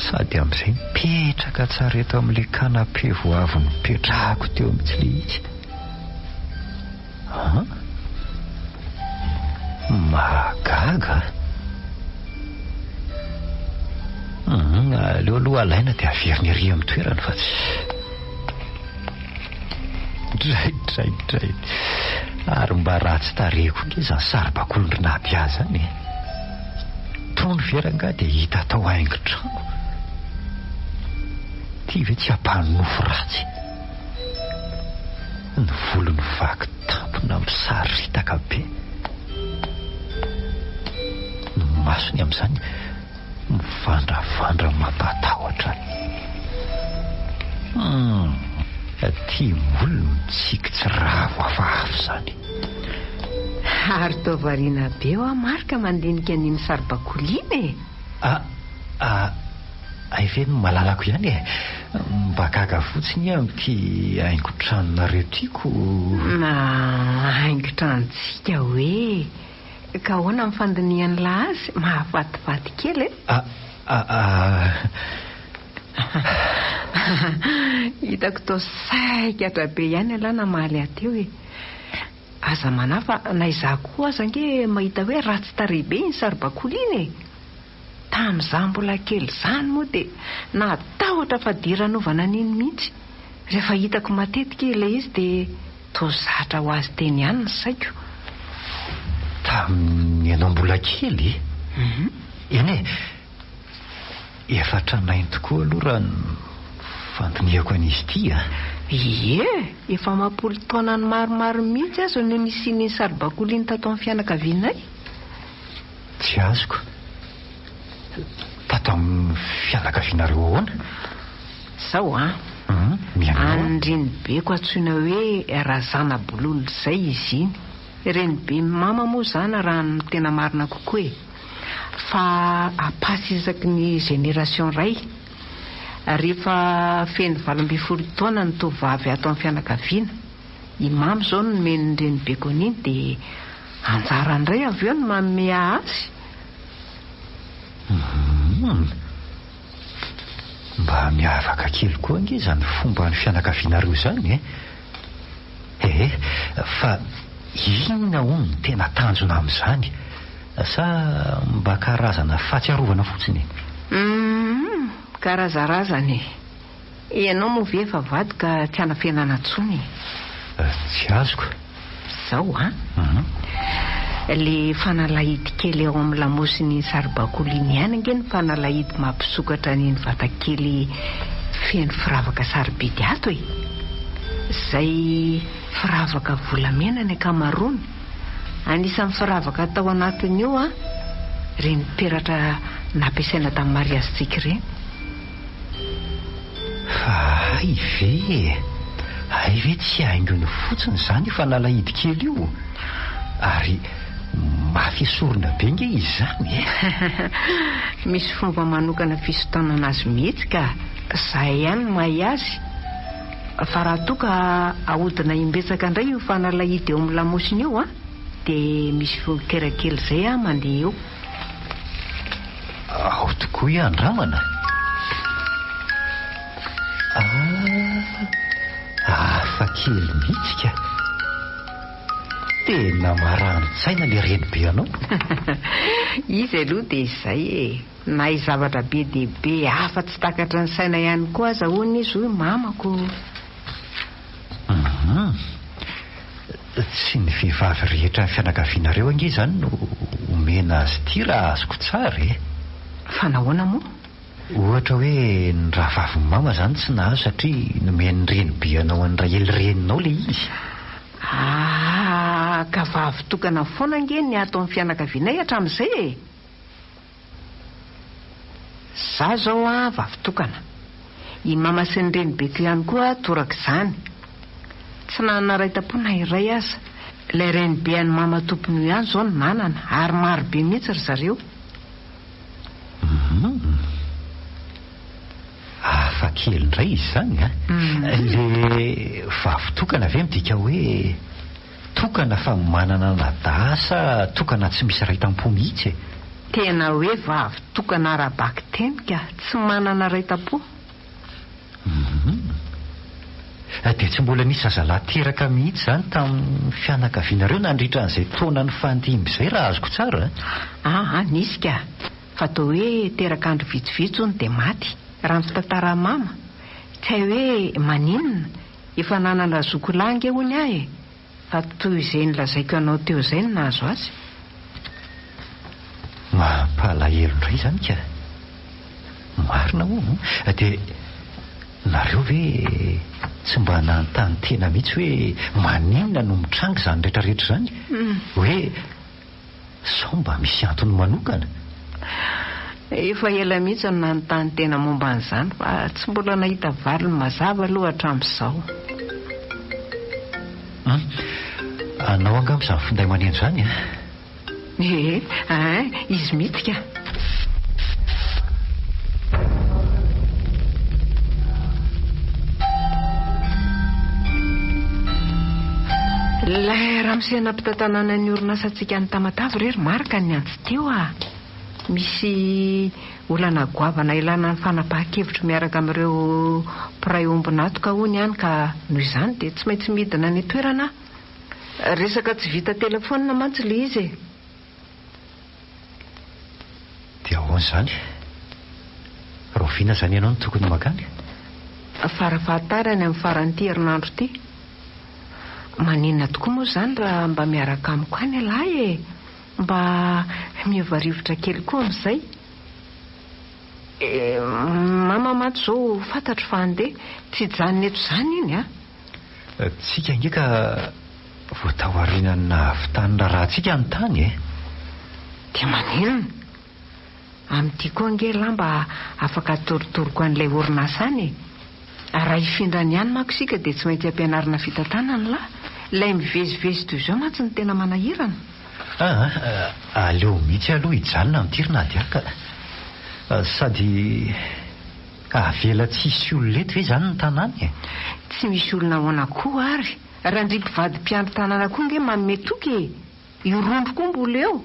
Speaker 1: Sady amin'izay mipetraka tsara eto amin'ilay canapé vao avy nipetrahako teo mihitsy ilay izy. An? Mahagaga a! Hum, aleo aloha alaina dia averina ery amin'ny toerany fa tsy... Dray, dray, dray. Ary mba ratsy tarehy koa nge izany saribakolin'i Nadia izany e. Itony ve rangahy dia hita atao haingon-trano? Ity ve tsy hampanonofy ratsy? Ny volony vaky tampona misaritaka be. Ny masony amin'izany Mivandravandra mampatahotra. Hum, ity molony mitsiky tsy ravo hafahafa izany.
Speaker 3: Ary toa variana be hoa Marc mandinika an'iny saribakoly iny e!
Speaker 1: Ah, ah, hay ve ny malalako ihany e! Mba gaga fotsiny aho amin'ity haingon-tranonareo ity ko.
Speaker 3: Ah, haingon-tranontsika hoe! Ka ahoana ny fandinihan'lah azy? Mahafatifaty kely e!
Speaker 1: Ah ah ah.
Speaker 3: Hitako toa saikatra be ihany ialahy namaly ahy teo e! Aza manahy fa na izaho koa aza ange mahita hoe ratsy tarehy be iny saribakoly iny e! Tamin'izaho mbola kely izany moa dia natahotra fadiranovana an'iny mihitsy. Rehefa hitako matetika ilay izy dia toa zatra ho azy teny ihany ny saiko.
Speaker 1: Tamin'ny ianao mbola kely? Eny e! Efa tranainy tokoa aloha raha ny fandinihako an'izy ity a!
Speaker 3: Ie! Efa amam-polo taonany maromaro mihitsy aza no nisian'iny saribakoly iny tato amin'ny fianakavianay.
Speaker 1: Tsy azoko. Tato amin'ny fianakavianareo ahoana?
Speaker 3: Zao an! An'ny renibeko antsoina hoe Razanabololo izay izy iny. Reniben'i mama moa izany raha ny tena marina kokoa e. Fa apasy isaky ny génération iray. Rehefa feno 18 taona ny tovovavy ato amin'ny fianakaviana, i mama izao no nomen'ny renibeko an'iny dia Anjarany indray avy eo ny manome ahy azy.
Speaker 1: Humm. Mba miavaka kely koa ange izany fomban'ny fianakavianareo izany e! Ee, fa inona hono no tena tanjona amin'izany? Sa mba karazana fahatsiarovana fotsiny e?
Speaker 3: Humm, karazarazana e! Ianao moa ve efa vady ka tsy hanafenana intsony e?
Speaker 1: Tsy azoko.
Speaker 3: Izao an! Le fanalahidy kely ao amin'ny lamosin'iny saribakoly iny ihany ange no fanalahidy mampisokatra an'iny vatakely feno firavaka sarobidy ato e! Izay firavaka volamena ny ankamaroany. Anisan'ny firavaka tao anatin'io an, ireny peratra nampiasaina tamin'ny mariazintsika ireny.
Speaker 1: Fa hay ve e! Hay ve tsy haingony fotsiny izany io fanalahidy kely io? Ary mafy esorina be nge izy izany e!
Speaker 3: Misy fomba manokana fisintonana azy mihitsy ka! Zahay ihany no mahay azy. Fa raha toa ka ahodina imbetsaka indray io fanalahidy eo amin'ny lamosina io an, dia misy feo kely izay mandeha eo.
Speaker 1: Ao tokoa i Andramana? Ah, hafa kely mihitsy ka! Tena marani-tsaina ilay renibe anao.
Speaker 3: Izy aloha dia izay e! Nahay zavatra be dia be hafa tsy takatry ny saina ihany koa aza hono izy hoy mamako.
Speaker 1: Hum. Tsy ny vehivavy rehetra ny fianakavianareo ange izany no omena azy ity raha azoko tsara e!
Speaker 3: Fa nahoana moa?
Speaker 1: Ohatra hoe ny rahavavin'i mama izany tsy nahazo satria nomen'ny renibe anao an'i Rahely reninao ilay izy.
Speaker 3: Aa ka vavy tokana foana ange ny ato amin'ny fianakavianay hatramin'izay e! Za zao an vavy tokana. I mama sy ny renibeko ihany koa torak'izany. Tsy nanana ray tam-po na iray aza. Ilay renibe an'i mama tompony io ihany izao no nanana ary maro be mihitsy ry zareo.
Speaker 1: Humm. Hafa kely indray izy izany an. Le vavy tokana ve midika hoe Tokana fa manana anadahy sa tokana tsy misy ray tampo mihitsy e?
Speaker 3: Tena hoe vavy tokana ara-bakiteny ka, tsy manana ray tampo.
Speaker 1: Humm. Dia tsy mbola nisy zazalahy teraka mihitsy izany tamin'ny fianakavianareo nandritra an'izay taona nifandimby izay raha azoko tsara a?
Speaker 3: Aa, nisy ka! Fa toa hoe teraka andro vitsivitsy hono dia maty, raha ny fitantaran'i mama. Tsy hay hoe maninona, Efa nanana zoky lahy ange hono aho e! Fa toy izay nolazaiko anao teo izay no nahazo azy.
Speaker 1: Mampalahelo indray izany ka. Marina hono. Dia nareo ve tsy mba nanontany tena mihitsy hoe maninona no mitranga izany rehetrarehetra izany? Hoe sao mba misy antony manokana?
Speaker 3: Efa ela mihitsy no nanontany tena momba an'izany fa tsy mbola nahita valiny mazava aloha hatramin'izao.
Speaker 1: Hum. Anao angamba izany finday maneno izany an?
Speaker 3: Ee, ein, izy mihitsy ka. Ilay ramose nampitantanana ny orinasantsika any Tamatave re ry Marc niantso teo ah. Misy olana goavana ilana ny fanapahan-kevitro miaraka amin'ireo mpiray ombon'antoka hono ihany ka noho izany dia tsy maintsy midina any an-toerana aho. Resaka tsy vita telefaonina mantsy ilay izy e!
Speaker 1: Dia ahoana izany? Rahoviana izany ianao no tokony mankany?
Speaker 3: Farafahatarany amin'ny faran'ity herinandro ity. Maninona tokoa moa izany raha mba miaraka amiko any ialahy e? Mba miova rivotra kely koa amin'izay. Mama mantsy izao fantatro fa handeha, tsy hijanona eto izany iny an!
Speaker 1: Tsika ange ka vao taorian'ny nahavitan'ny raharahantsika ny tany e!
Speaker 3: Dia maninona? Amin'ity koa ange elah mba afaka atorotoroko an'ilay orinasa any e! Raha hifindra any ihany manko isika dia tsy maintsy ampianarina fitantanana lah! Ilay mivezivezy toy izao mantsy no tena manahirana.
Speaker 1: Aa, aleo mihitsy aloha hijanona amin'ity ry Nadia ka! Sady avela tsy hisy olona eto ve izany ny tanàna e?
Speaker 3: Tsy misy olona ahoana koa ary? Randria mpivady mpiandry tanàna koa ange manome toky e! Io rondro koa mbola eo.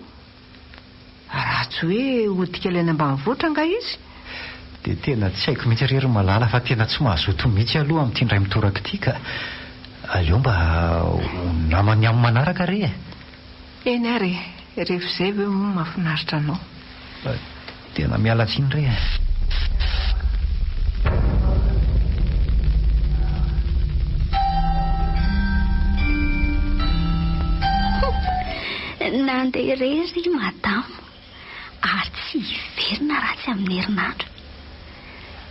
Speaker 3: Raha tsy hoe hody kely any ambanivohitra angaha izy?
Speaker 1: Dia tena tsy haiko mihitsy re ry Malala fa tena tsy mazoto mihitsy aloha amin'ity indray mitoraka ity ka. Aleo mba ho naman'ny amin'ny manaraka re e!
Speaker 3: Eny ary e, rehefa izay ve moa mahafinaritra anao?
Speaker 1: Tena miala tsiny re e!
Speaker 4: Nandeha irery i Madama ary tsy hiverina raha tsy amin'ny herinandro.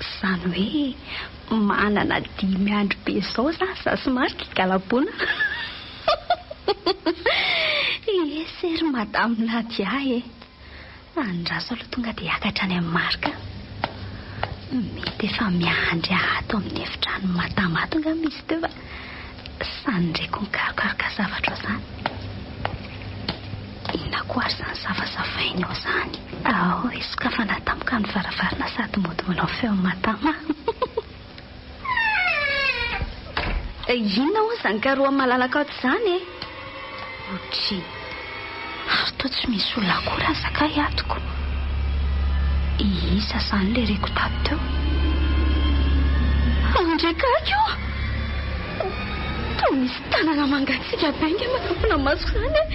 Speaker 4: Izany hoe manana dimy andro be izao izany izaho sy Marc higalabona. Ese ry Madame Nadia e! Andraso aloha tonga dia hiakatra any amin'i Marc. Mety efa miandry ahy ato amin'ny efitrano Madama ato angamba izy teo fa sandraiko mikarokaroka zavatra ao izany. Inona koa ary izany savasavainy ao izany? Ao e, sokafana tampoka ny varavarana sady mody manao feo amin'i Madama. Inona hono izany karohan'i malalaka ato izany e? Otriny. Ary toa tsy misy olona akory aza kay ato ko. Iza izany ilay reko tato teo? Andre Kaky o! Toa misy tanana mangatsiaka be ange manampina masoko izany e!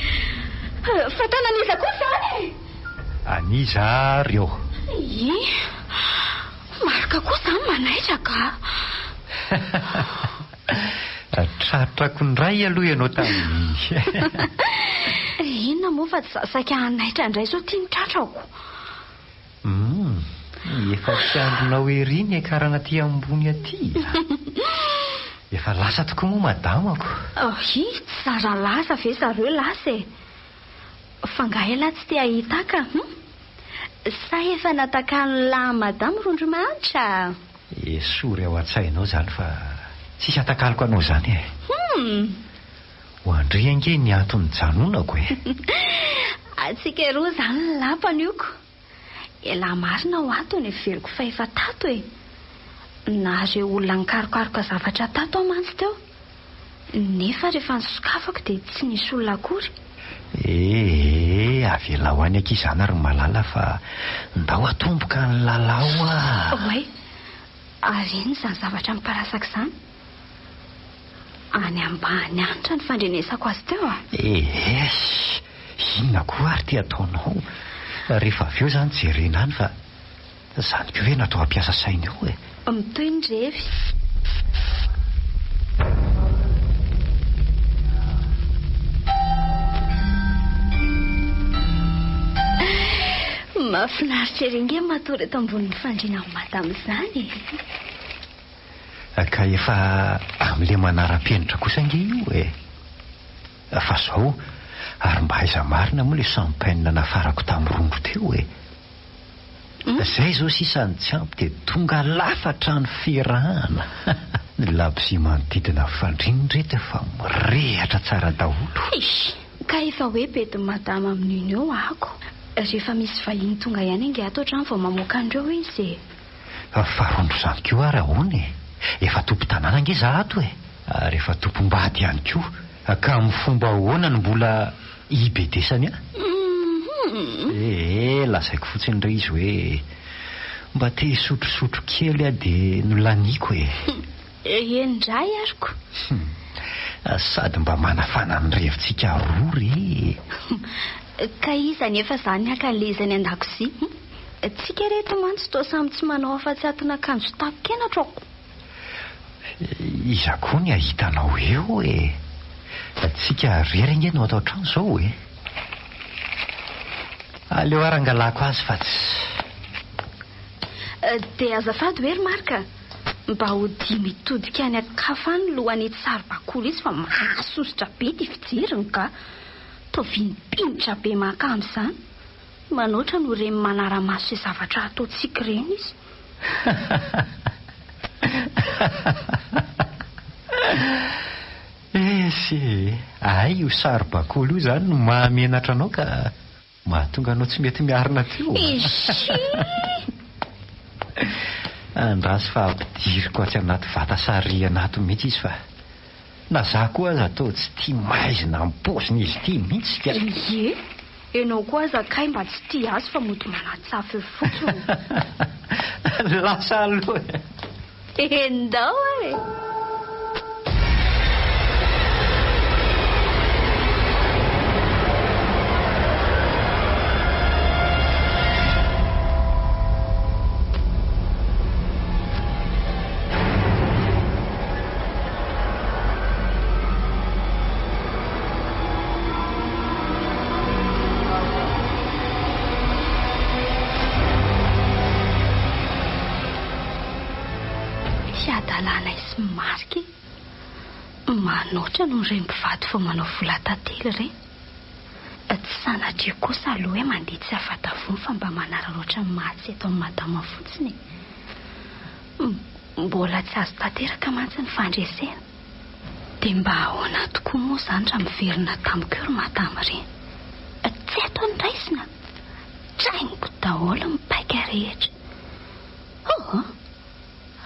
Speaker 4: Fa tanan'iza koa izany e?
Speaker 1: An'iza ary ô?
Speaker 4: Ii. Marc koa zany manaitra ka.
Speaker 1: Tratrako indray aloha ianao tamin'iny.
Speaker 4: Inona moa fa tsy za saika hanaitra indray zao ty ny tratrako.
Speaker 1: Humm, efa tsy andrinao ery ny hiakarana aty ambony aty a! Efa lasa tokoa moa madamako.
Speaker 4: Hi, tsy zara lasa ve zareo lasa e! Fa nga elah tsy te hahita ahy ka hum? Sa efa natakalon'lah madame rondromanitra?
Speaker 1: Esory ao an-tsainao izany fa tsisy atakaloko anao izany e!
Speaker 4: Hum!
Speaker 1: Ho an-dry ange ny antony nijanonako e!
Speaker 4: Antsika roa izany ny lapany io ko! Elah marina ho ato ny heveriko fa efa tato e! Nahare olona nikarokaroka zavatra tato aho mantsy teo. Nefa rehefa nisokafako dia tsy nisy olona akory.
Speaker 1: Ee, avelao any akia izany ry Malala fa ndao atomboka ny lalao a!
Speaker 4: Oay, ary inona izany zavatra miparasaka izany? Any ambany hanitra ny fandrenesako azy teo a!
Speaker 1: Ee, inona koa ary ity ataonao? Rehefa avy eo izany jerena any fa. Zany koa ve no atao hampiasa saina eo e?
Speaker 4: Mitohy ny revy. Mahafinaritra ery ange matory eto ambonin'ny fandriana amin'i Madame izany e.
Speaker 1: Ka efa amin'ilay manara-penitra kosa ange io e! Fa zao, ary mba aiza marina moa ilay champagne nafarako tamin'ny rondro teo e? Zay zao sisa no tsy ampy dia tonga lafatra ny fiarahana! Ny labozia manodidina ny fandriana ireto efa mirehatra tsara daholo.
Speaker 4: Eish! Ka efa hoe bedin'i madama amin'iny eo ako. Rehefa misy vahiny tonga ihany ange ato an-trano vao mamoaka an'ireo izy e!
Speaker 1: Fa rondro izany koa ary ahoana e? Efa tompon-tanàna ange za ato e! Ary efa tompom-bady ihany koa. Ka amin'ny fomba ahoana no mbola hibedesany ahy? Ee, lazaiko fotsiny re izy hoe mba te hisotrosotro kely aho dia nolaniako e!
Speaker 4: Eny indray ary ko!
Speaker 1: Sady mba manafana ny revintsika roa re e!
Speaker 4: Ka iza anefa izany haka an'ilay izy any an-dakozia? Tsika ireto mantsy toa samy tsy manao afa-tsy atin'akanjo tapo-kenatra ô!
Speaker 1: Iza koa ny hahita anao eo e! Tsika irery ange no ato an-trano izao e! Aleo ary angalako azy fa tsy.
Speaker 4: Dia azafady hoe ry Marc a! Mba odia mitodika any an-kafa any lohan'itsy saribakoly itsy fa mahasosotra be ity fijeriny ka! Toa vinipinitra be mahakamo izany. Manoatra no reny manara-maso izay zavatra ataontsika ireny izy.
Speaker 1: Esy e! Hay io saribakoly io izany no mahamenatra anao ka mahatonga anao tsy mety miarina teo a!
Speaker 4: Esy!
Speaker 1: Andraso fa ampidiriko atsy anaty vata sarihana ato mihitsy izy fa na za koa aza toa tsy tia maizina am-paozin'izy ity mihitsy ka!
Speaker 4: Ie! Enao koa aza kay mba tsy tia azy fa mody manatsafy eo fotsiny.
Speaker 1: Lasa aloha e.
Speaker 4: Endao e. Fiadalanay sy Marc e! Manoatra noho ireny mpivady vao manao vola tantely ireny. Tsy sanatria kosa aloha hoe mandeha tsy afa-tavony fa mba manararaotra ny maha tsy eto amin'i Madama fotsiny e! Mbola tsy azo tanteraka mantsy ny fandresena. Dia mba ahoana tokoa moa izany raha miverina tamiko eo ry madama ireny? Tsy eto ny raisina! Trainiko daholo ny paika rehetra. Oh!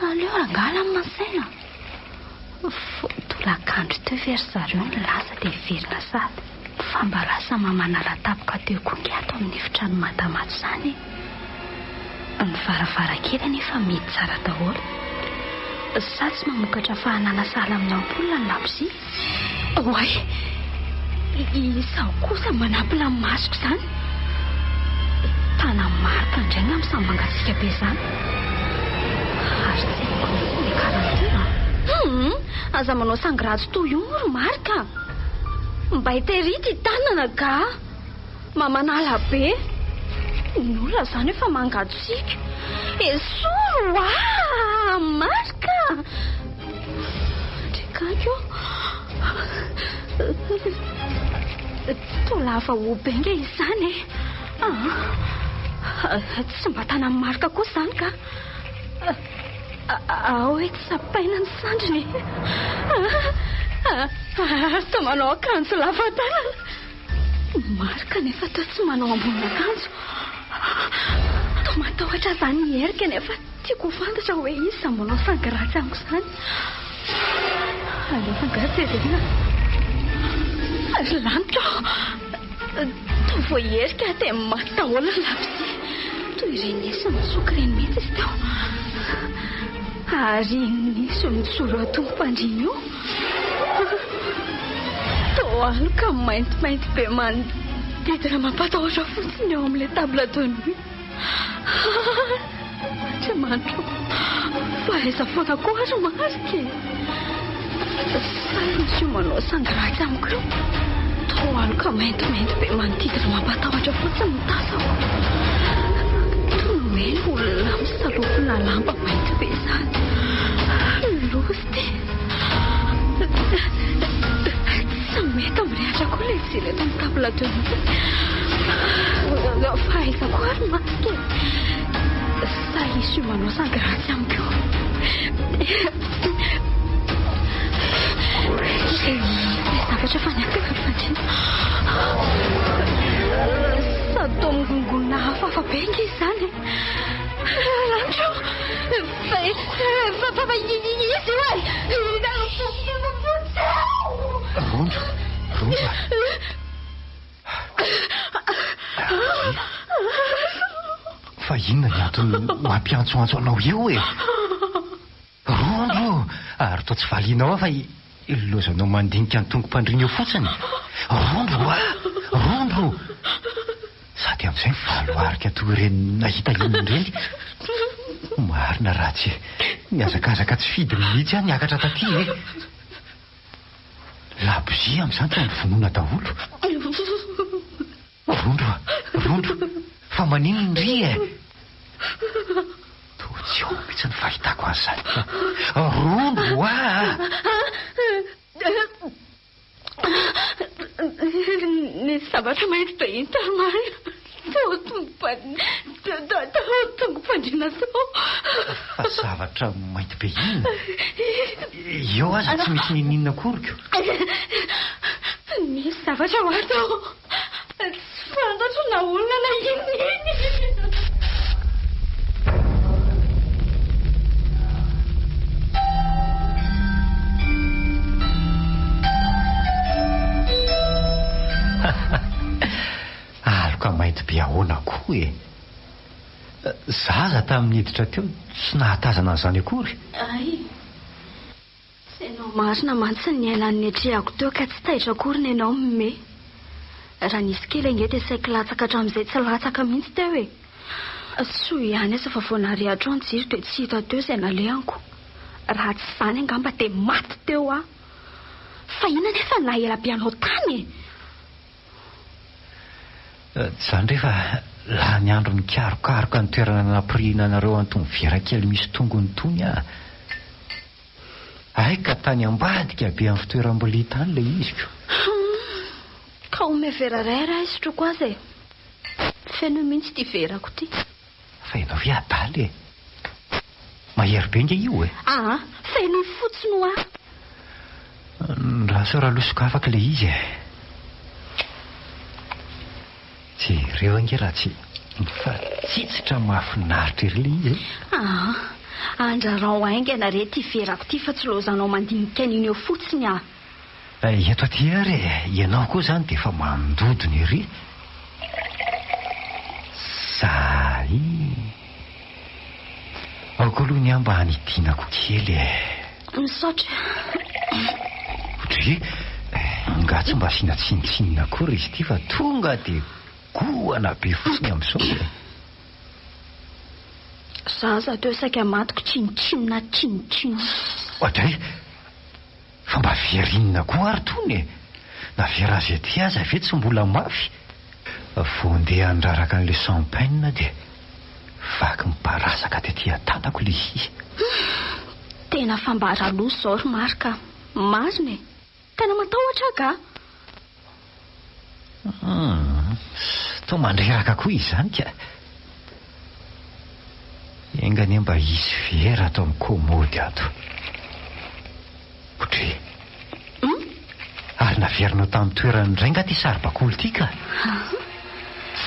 Speaker 4: Aleo rangahy lamina ny saina. Vao tolakandro teo ve ry zareo no lasa dia hiverina sahady? Fa mba lasa mamanala tampoka teo koa nge ato amin'ny efitrano madama ato izany e! Ny varavarankely anefa mihidy tsara daholo. Sa tsy mamokatra fahanana sahala amin'ny ampoule ny labozia? Oay! Izaho kosa manampina ny masoko izany. Tanan'i Marc indray angamba izany mangatsiaka be izany. Ary tsy haiko mihitsy ny niakarany teo an! Hum! Aza manao sangy ratsy toy io moa ry Marc a! Mbay tery ity tanana ka! Mamanala be! Ny olona izany efa mangatsiaka. Esory hoa! Marc a! Andriakaiky ô! Toa lava hoho be ange izany e! Ah! Tsy mba tanan'i Marc kosa izany ka! Ao hoe tsapaina ny sandriny e! Ary toa manao akanjo lava tanana! Marc nefa toa tsy manao ambonin'akanjo. Toa matahotra izany i Eric nefa tiako ho fantatra hoe iza manao sangy ratsy amiko izany. Aleo angaha jerena. Ry lanitra ô! Toa vao i Eric dia maty daholo ny labozia. Toy ireny nisy nitsoka ireny mihitsy izy teo. Ary nisy nijoro eo an-tongom-pandriana io. Toa aloka maintimainty be manodidina mampatahotra fotsiny eo amin'ilay table de nuit. Andriamanitra ô, fa aiza foana koa ary Marc e? Sa misy io manao sangy ratsy amiko io? Toa aloka maintimainty be manodidina mampatahotra fotsiny ny tazako. hoe olona misalofona lamba mainty be izany. Loza ity. Tsy mety mirehatra koa ilay jiro eto amin'ny table de nuit. Fa aiza koa ary Marc e? Sa hisy io manao sangy ratsy amiko io? Ilay zavatra fa niankina ny fandriana. Sady toa mingongona hafahafa be ange izany e. Randro! Fa fa fa iza io e?
Speaker 1: Rondro, Rondro a! Fa inona ny antony mampiantsoantso anao eo e? Rondro! Ary toa tsy valianao aho fa ilozanao mandinika ny tongo-pandriana eo fotsiny. Rondro a! Rondro! Sady amin'izay mivaloarika toy ireny nahita inona ireny. Marina raha tsy nihazakazaka tsy fidiny mihitsy aho niakatra taty e! Labozia amin'izany toa nivonoana daholo. Rondro a! Rondro! Fa maninona ndry e? Toa tsy ao mihitsy ny fahitako an'izany ka. Rondro a!
Speaker 4: Nisy zavatra mainty be iny tany marina. Teo tongo-pandriana teo.
Speaker 1: Fa zavatra mainty be inona? Eo aza tsy misy n'inon'inona akory ko.
Speaker 4: Nisy zavatra ho ato. Tsy fantatro na olona na inona iny.
Speaker 1: Aloka mainty be ahoana koa e? Zaza tamin'ny niditra teo tsy nahatazana an'izany akory.
Speaker 4: Hay. Tsy ianao marina mantsy ny niaina ny niatrehako teo ka tsy taitra akory ny anao Mme. Raha nisy kely ange dia saiky latsaka hatramin'izay tsy latsaka mihitsy teo e. Soa ihany aza fa vao narehatra ao ny jiro dia tsy hita teo izay nalehako. Raha tsy izany angamba dia maty teo aho. Fa inona anefa no naha ela be anao tany e?
Speaker 1: Izany re fa lany andro nikarokaroka ny toerana nampirihina anareo an'itony vera kely misy tongony itony aho. Hay ka tany ambadika be amin'ny fitoeram-bilia tany ilay izy ko.
Speaker 4: Humm! Ka omeo vera iray ary aho hisotroako azy e! Fenoy mihitsy ity verako ity.
Speaker 1: Fa ianao ve adala e? Mahery be nge io e!
Speaker 4: Aa! Fenoy fotsiny hoa!
Speaker 1: Ndraso raha losokafako ilay izy e! Jereo ange raha tsy mifatsitsitra mahafinaritra ery ilay izy e!
Speaker 4: Aa! Andrarao haingana re ity verako ity fa tsy laozanao mandinika an'iny eo fotsiny aho.
Speaker 1: Eto aty ary e! Ianao koa izany dia efa mandodona ery. Zay! Aoka aloha ny ahy mba hanidinako kely e!
Speaker 4: Misaotra.
Speaker 1: Dry, angaha tsy mba asiana tsinontsinona akory izy ity fa tonga dia goana be fotsiny amin'izao e!
Speaker 4: Zaza teo saika matiko tsinontsinona tsinontsinona.
Speaker 1: Oadray! Fa mba vera inona koa ary tony e? Na vera azy aty aza ve tsy mbola mafy? Vao ndeha handraraka an'ilay champagne dia vaky miparasaka tety an-tanako ilay izy.
Speaker 4: Humm! Tena fambara loza izao ry Marc a! Marina e! Tena matahotra aho ka!
Speaker 1: Humm! Toa mandreraka koa izany ka! Enga anie mba hisy vera ato amin'ny komody ato. Odry. Ary naverinao tamin'ny toerany indray nga ity saribakoly ity ka?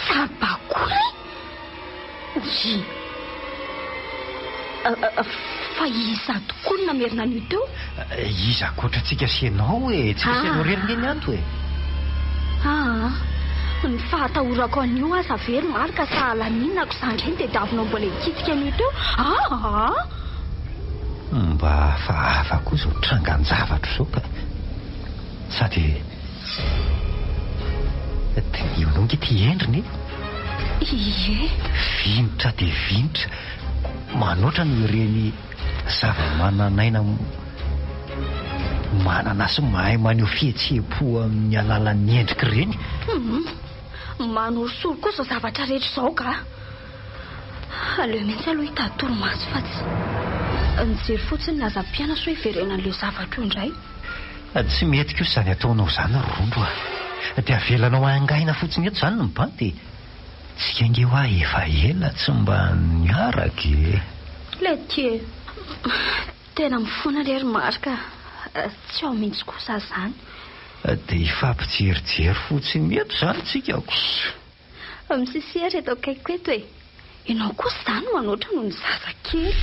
Speaker 4: Saribakoly? Odry. Fa iza tokoa no namerina an'io teo?
Speaker 1: Iza ankoatra antsika sy ianao e? Tsika sy ianao irery nge ny ato e!
Speaker 4: Aa! Ny fahatahorako an'io aza ve ry Marc sahala amin'inona ko za ndray no tediavinao mbola hikitika an'io teo? Aa!
Speaker 1: Mba hafahafa koa izao trangan-javatra izao ka! Sady dinihonao nge ity endriny e!
Speaker 4: Ie!
Speaker 1: Vinitra dia vinitra, manoatra noho ireny Zava-manan'aina manana sy mahay maneho fihetseham-po amin'ny alalan'ny endrika ireny.
Speaker 4: Humm, manorisory koa izao zavatra rehetra izao ka! Aleo mihitsy aloha hitady torimaso fa tsy nijery fotsiny ny aza ampiana sao hiverenan'ilay zavatra io indray.
Speaker 1: Tsy mety kosa izany ataonao izany ry Rondro a! Dia avelanao hangaina fotsiny eto izany ny bandy e! Tsika ange hoa efa ela tsy mba niaraka e!
Speaker 4: Letty e! Tena mifona re ry Marc a! Tsy ao mihitsy kosa izany.
Speaker 1: Dia hifampijerijery fotsiny eto izany tsika ko!
Speaker 4: Misisia ry eto akaikiko eto e! Ianao kosa izany manoatra noho ny zazakely.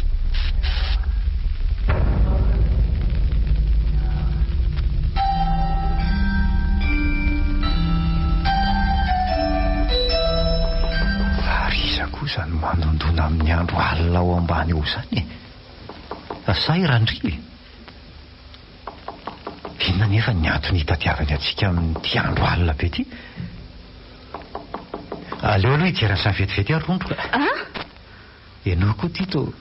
Speaker 1: Ary iza kosa no mandondona amin'ny andro alina ao ambany ao izany e? Sa i Randria e? Inona anefa ny antony hitadiavany antsika amin'ity andro alina be ity? Aleo aloha hijery an'izany vetivety aho Rondro ka. Ianao koa ity toa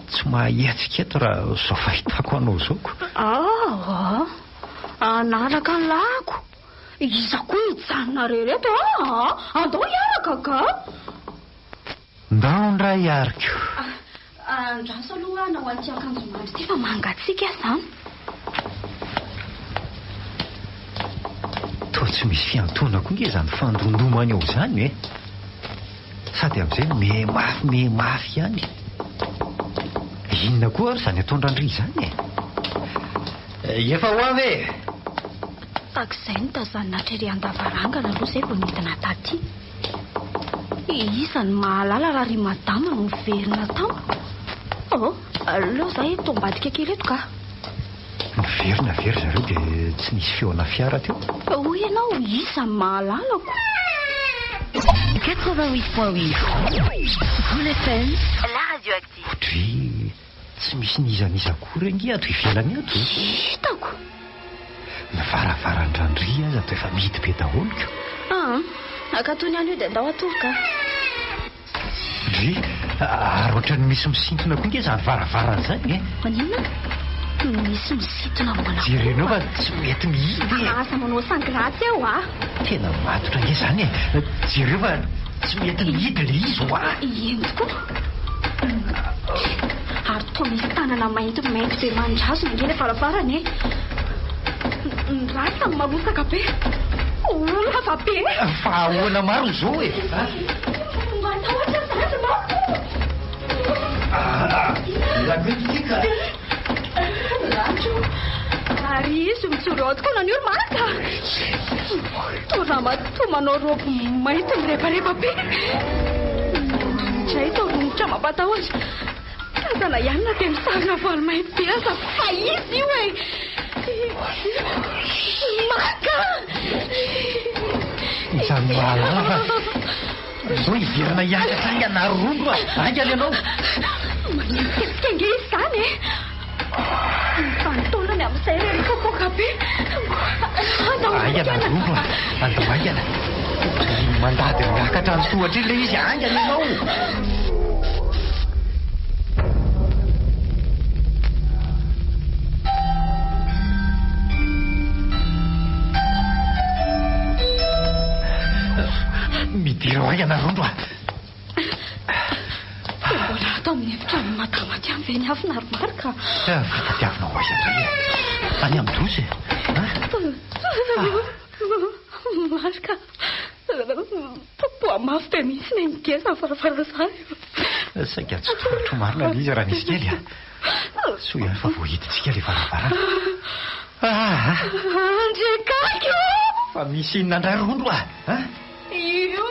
Speaker 1: tsy mahahetsika eto raha izao fahitako anao izao ko.
Speaker 4: Aa! Hanaraka ny lahako. Iza koa hijanona irery eto aa! Andao hiaraka ka!
Speaker 1: Ndao indray ary ko.
Speaker 4: Andraso aloha hanao an'ity akanjo mandry ity fa mangatsiaka izany.
Speaker 1: Toa tsy misy fiantoana koa nge izany fandondomany ao izany e! Sady amin'izay miha mafy miha mafy ihany. Inona koa ary izany ataon-dRandria izany e? Efa ho avy e!
Speaker 4: Tahaka izay no tazanina hatrery an-davarangana aloha izay vao nidina taty. Iza no mahalala raha ry madama no niverina tampoka? Oh, aleo za eto ambadika kely eto ka.
Speaker 1: Niverina ve ry zareo dia tsy nisy feona fiara teo?
Speaker 4: Hoy ianao, iza no mahalala ko?
Speaker 6: 88.8 Goul FM, la radio active.
Speaker 1: Ohatry tsy misy n'iza n'iza akory ange ato ivelany ato e.
Speaker 4: Hitako.
Speaker 1: Ny varavaran-dRandria aza toa efa mihidy be daholo ko.
Speaker 4: Aa, akatony ihany io dia andao hatory ka.
Speaker 1: Ndry, ary ohatran'ny misy misintona koa nge izany varavarana izany e.
Speaker 4: Maninona? Misy misintona ahoana koa?
Speaker 1: Jerenao fa tsy mety mihidy e.
Speaker 4: Aza manao sangy ratsy eo a.
Speaker 1: Tena matotra nge izany e. Jereo fa tsy mety mihidy ilay izy hoa.
Speaker 4: Eny tokoa. Ary toa misy tanana maintimainty be mandrazona ange ilay varavarana e. Ny ratsany malotaka be. Oh, lava be.
Speaker 1: Fa ahoana marina izao e?
Speaker 4: Matahotra zany manko.
Speaker 1: Ah, lako ity ka.
Speaker 4: Randro. Ary izy mijoro ao tokoa nanio ry Marc. Toa ramatoa manao robe mainty mirebareba be. Indray toa romotra mampatahotra. Tazana ihany na dia misarona voaly mainty be aza fa izy io e! Marc!
Speaker 1: Iza no mahalala fa Ndao hiverina hiakatra haingana ary Rondro a! Haingana ianao!
Speaker 4: Manenjiketsika ange izy izany e! Ny vanin-taonany amin'izay re mipoapoaka be. Andao
Speaker 1: Haingana
Speaker 4: haingana!
Speaker 1: Rondro a! Andao haingana! Iny mandady miakatra ny tohatra iny ilay izy, haingana ianao! Midira ho haingana Rondro a!
Speaker 4: Dia mbola ato amin'ny efitranon'i Madama aty ihany ve ny afo ry Marc a?
Speaker 1: Fitadiavina ho aiza indray e? Any amin'ny dosa e?
Speaker 4: Marc a! Poa mafy be mihitsy ny ngeza ny varavarana izany.
Speaker 1: Saika tsy tohitro marina ilay izy raha nisy kely a! Soa ihany fa voahidintsika ilay varavarana. Ah!
Speaker 4: Andriakaiky ô!
Speaker 1: Fa misy inona indray Rondro a?
Speaker 4: Io!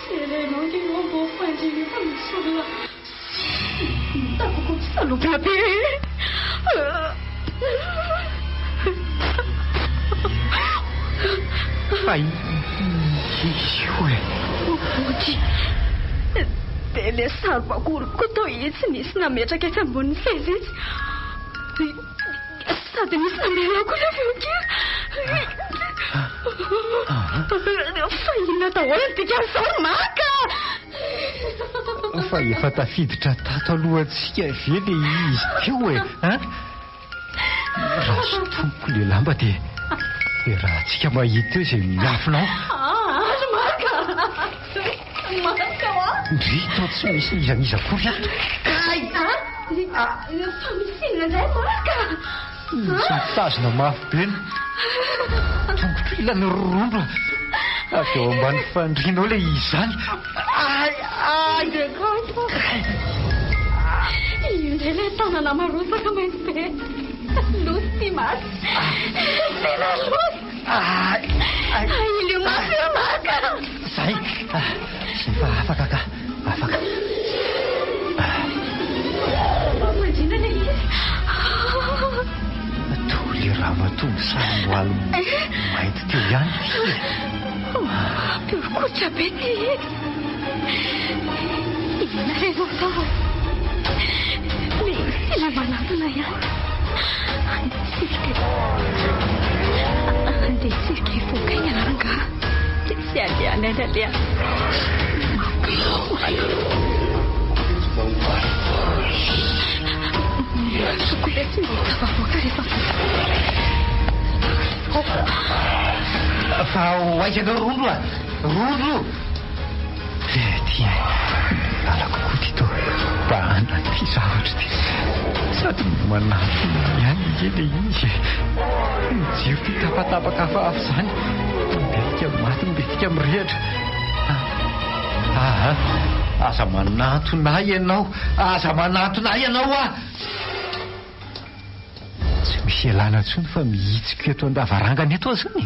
Speaker 4: Jerenao ange io ambony fandriana io fa misy olona mitakoko salopina be.
Speaker 1: Fa izy io e!
Speaker 4: Mody. Dia ilay saribakoly koa toa itsy nisy nametraka etsy ambonin'ny seza itsy. Sady nisy namela koa ilay feon-kira. Fa inona daholo ny dikan'izao ry Marc a?
Speaker 1: Fa efa tafiditra tato alohantsika ve ilay izy teo e? An? Raha sintomiko ilay lamba dia dia raha antsika mahita eo izay miafina ao.
Speaker 4: Ah, ry Marc a! Marc hoa!
Speaker 1: Ndry, toa tsy misy n'iza n'iza akory ato.
Speaker 4: Kay! Fa misy inona indray Marc?
Speaker 1: Misy mitazona mafy be ny tongotro ilany rondro. Avy ao ambany fandriana ao ilay izy izany. Ay! Ay!
Speaker 4: Io indray ilay tanana marotsaka mainty be. Loza ity Marc. Tena loza.
Speaker 1: Ay!
Speaker 4: Ailio mafy io Marc.
Speaker 1: Zay! Zay fa afaka ka! Afaka.
Speaker 4: Mandrina ilay izy.
Speaker 1: Toa ilay ramatoa misarom-boaly mainty teo ihany ity e.
Speaker 4: Mampihoron-koditra be ity izy. Inona re no atao e? Mila manatona ihany. Andeha hitsirika e. Andeha hitsirika hivoaka haingana rangahy. Dia tsy andeha any aleha. Tokony hoe tsy mba ho tafavoaka rehefa
Speaker 1: Fa ho aiza ianao Rondro a? Rondro! Ty lalako koa ty toa bahana ity zavatra ity. Sady manantona ihany ange ilay izy e. Ny jiro ty tapatapaka hafahafa izany. Mbetika maty, mbetika mirehitra. Aa, aza manantona ahy ianao, aza manantona ahy ianao ah! Tsy misy ialana intsony fa mihitsiko eto an-davarangana eto aho izany e!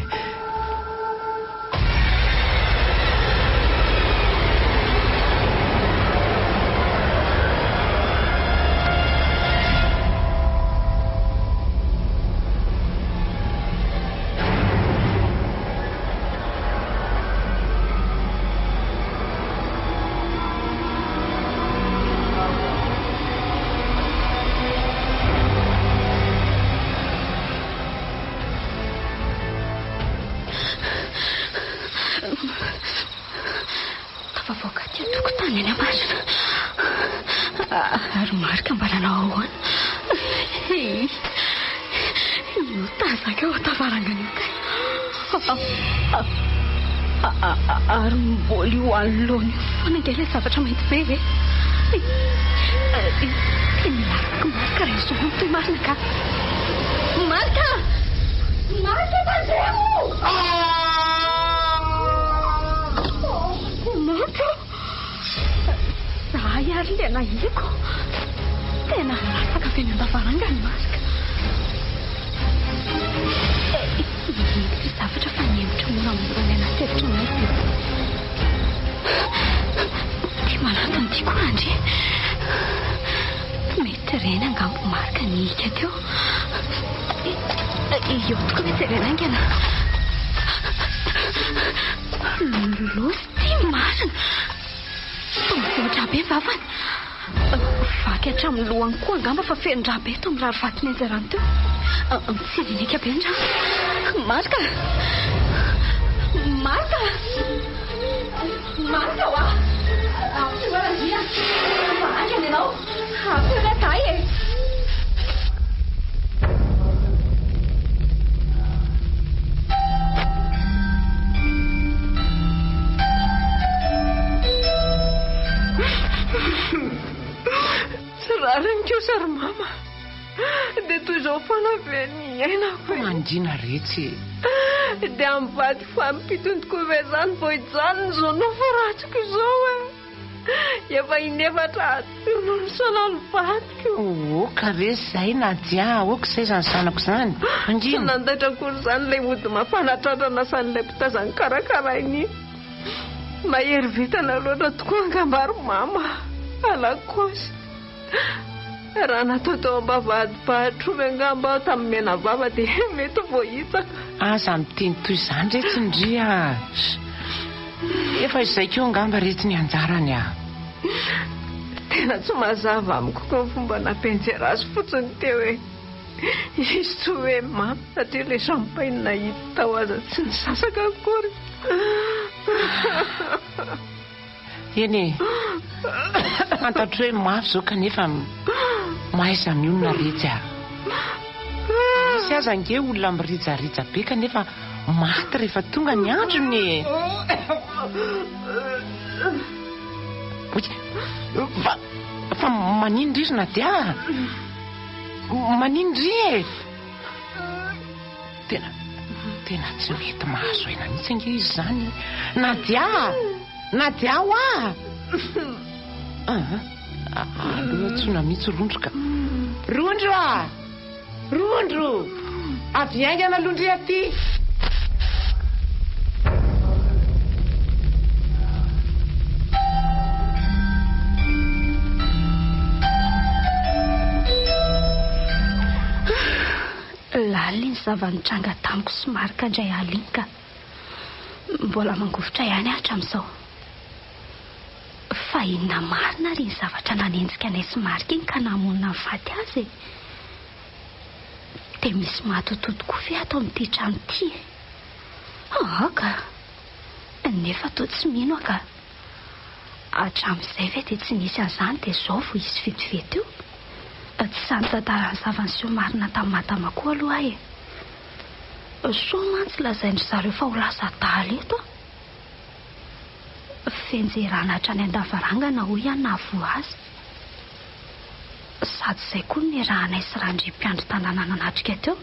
Speaker 4: Tafavoaka aty an-tokotany eny Amasina. Ary Marc mba nanao ahoana? Io tazako eo an-tavarangana io kay. Ary mbola io anoloana io foana ange ilay zavatra mainty be e. Tena latsaka Marc raha izao no mitohy marina ka. Marc! Marc tandremo! Marc! Zahay ary ilay nahiko. Tena latsaka avy eny an-davarangana i Marc. Iny zavatra fa nihemotra moramora any anaty efitra maizina. Ity manantona ity koa Andry. Mety reny angamba Marc nihika teo. Eo tokoa ve jerena haingana. Loza ity marina. Toa mivoatra be ny vavany. Vaky hatramin'ny lohany koa angamba fa feno rà be tao amin'ny rarivato nianjerany teo. Mitsirineka be ny rà. Marc a! Marc a! Marc oa! Ampio Randria! Fa haingana ianao! Ampio re dahy e!
Speaker 3: Tsy rariny kosa ry mama. Dia toy izao foana ve ny iainako e?
Speaker 2: Mangina retsy e.
Speaker 3: Dia amin'ny vady fampitony tokoa ve izany vao hijanona izao nofo ratsiko izao e? Efa inefatra aty no nisaona ny vadiko.
Speaker 2: Aoka re izay Nadia, aoka izay izany zanako izany.
Speaker 3: Mangina. Tsy nandaitra akory izany ilay ody mafana tratra nasan'ilay mpitaiza nikarakaraina iny. Mahery vintana loatra tokoa angamba ry mama. Alakaosy. Raha natao teo am-bavahady-pahatromby angamba aho tamin'ny menavava dia mety ho voahitsaka.
Speaker 2: Aza miteny toy izany retsy ndry a! Efa izay koa angamba retsy ny anjarany a!
Speaker 3: Tena tsy mazava amiko koa ny fomba nampianjera azy fotsiny teo e! Izy tsy hoe mafy satria ilay champagne nahita tao aza tsy nisasaka akory.
Speaker 2: Eny e! Fantatro hoe mafy izao kanefa mahaiza mionona retsy a! Misy aza ange olona mirijarija be kanefa maty rehefa tonga ny androny e! Oy, fa, fa maninona izy Nadia? Maninona ry e? Tena, tena tsy mety mahazo aina mihitsy ange izy izany. Nadia! Nadia hoa! Ah, aleo antsoina mihitsy Rondro ka. Rondro ah! Rondro! Avy haingana aloha ndry aty!
Speaker 4: Lalina iny zava-nitranga tamiko sy Marc indray alina iny ka. Mbola mangovitra ihany aho hatramin'izao. Fa inona marina ary iny zavatra nanenjika anay sy Marc iny ka namono nahafaty azy e? Dia misy matotoa tokoa ve ato amin'ity trano ity e? Aa ka! Nefa toa tsy mino aho ka! Hatramin'izay ve dia tsy nisy an'izany dia izao vao hisy vetivety eo? Tsy sahy nitantara ny zava-niseho marina tamin'i Madama koa aloha aho e! Soa mantsy lazain-dry zareo fa ho lasa adala eto aho. Fianjerana hatrany an-davarangana hoy aho nahavoa azy. Sady izay koa no niarahanay sy Randria mpiandry tanàna nanatrika teo.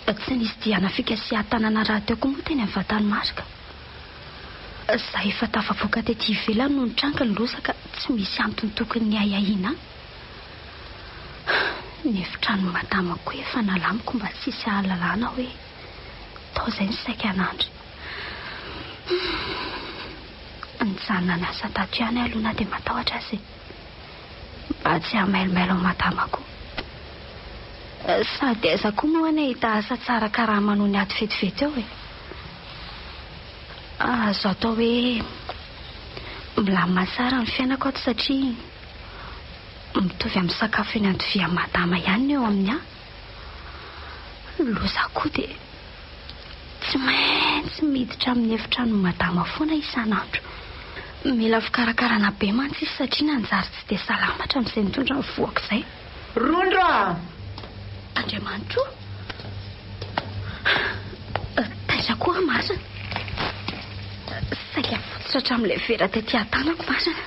Speaker 4: Tsy nisy diana fikasihan-tanana rahateo koa moa teny amin'ny vatan'i Marc. Izaho efa tafavoaka tety ivelany no nitranga ny loza ka tsy misy antony tokony niahiahiana ahy. Ny efitranon'i Madama koa efa nalamiko mba tsy hisy hahalalana hoe tao izay ny saika nandry. Nijanona niasa tato ihany aho aloha na dia matahotra aza e. Mba tsy hamailomailo an'i Madama koa. Sady aiza koa moa ny hahita asa tsara karama noho ny ato vetivety eo e. Azo atao hoe milamina tsara ny fiainako ato satria mitovy amin'ny sakafo eny Antovian'i Madama ihany ny eo amin'ny ahy. Loza koa dia tsy maintsy miditra amin'ny efitranon'i Madama foana isan'andro. Mila fikarakarana be mantsy izy satria nanjary tsy dia salama hatramin'izay nitondra ny vohoka izay.
Speaker 2: Rondro a!
Speaker 4: Andriamanitra o! Taiza koa aho marina? Saika fotsitra hatramin'ilay vera tety an-tanako marina.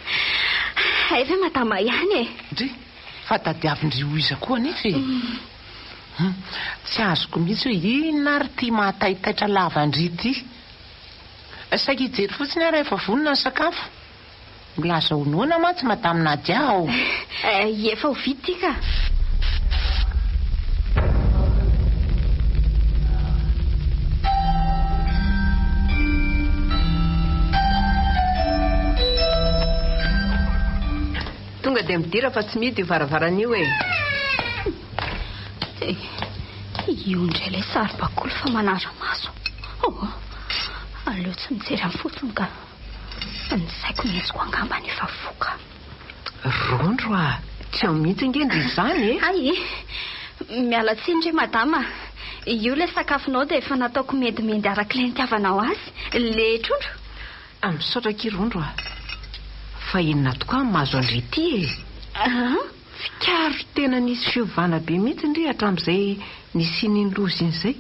Speaker 4: Hay ve madama ihany e?
Speaker 2: Ndry, fa tadiavin-dry ho iza koa anefa e? Hum, tsy azoko mihitsy hoe inona ary ity mahataitaitra lava an-dry ity. Saika hijery fotsiny aho raha efa vonona ny sakafo. Milaza ho noana mantsy Madame Nadia ao.
Speaker 4: Efa ho vita ity ka.
Speaker 3: Tonga dia midira fa tsy mihidy io varavarana io e.
Speaker 4: Io indray ilay saribakoly fa manara-maso. Oh, aleo tsy mijery amin'ny fotsiny ka. Ny saiko mihitsy koa angamba no efa voka.
Speaker 3: Rondro a! Tsy ao mihitsy ange ndry izany e!
Speaker 4: Hay e! Miala tsiny re madama a! Io ilay sakafonao dia efa nataoko mendimendy araka ilay nitiavanao azy, ilay trondro.
Speaker 3: Ah, misaotra akia Rondro a! Fa inona tokoa no mahazo an-dry ity e?
Speaker 4: An?
Speaker 3: Tsikaro tena nisy fiovana be mihitsy ndry hatramin'izay nisian'iny loza iny izay.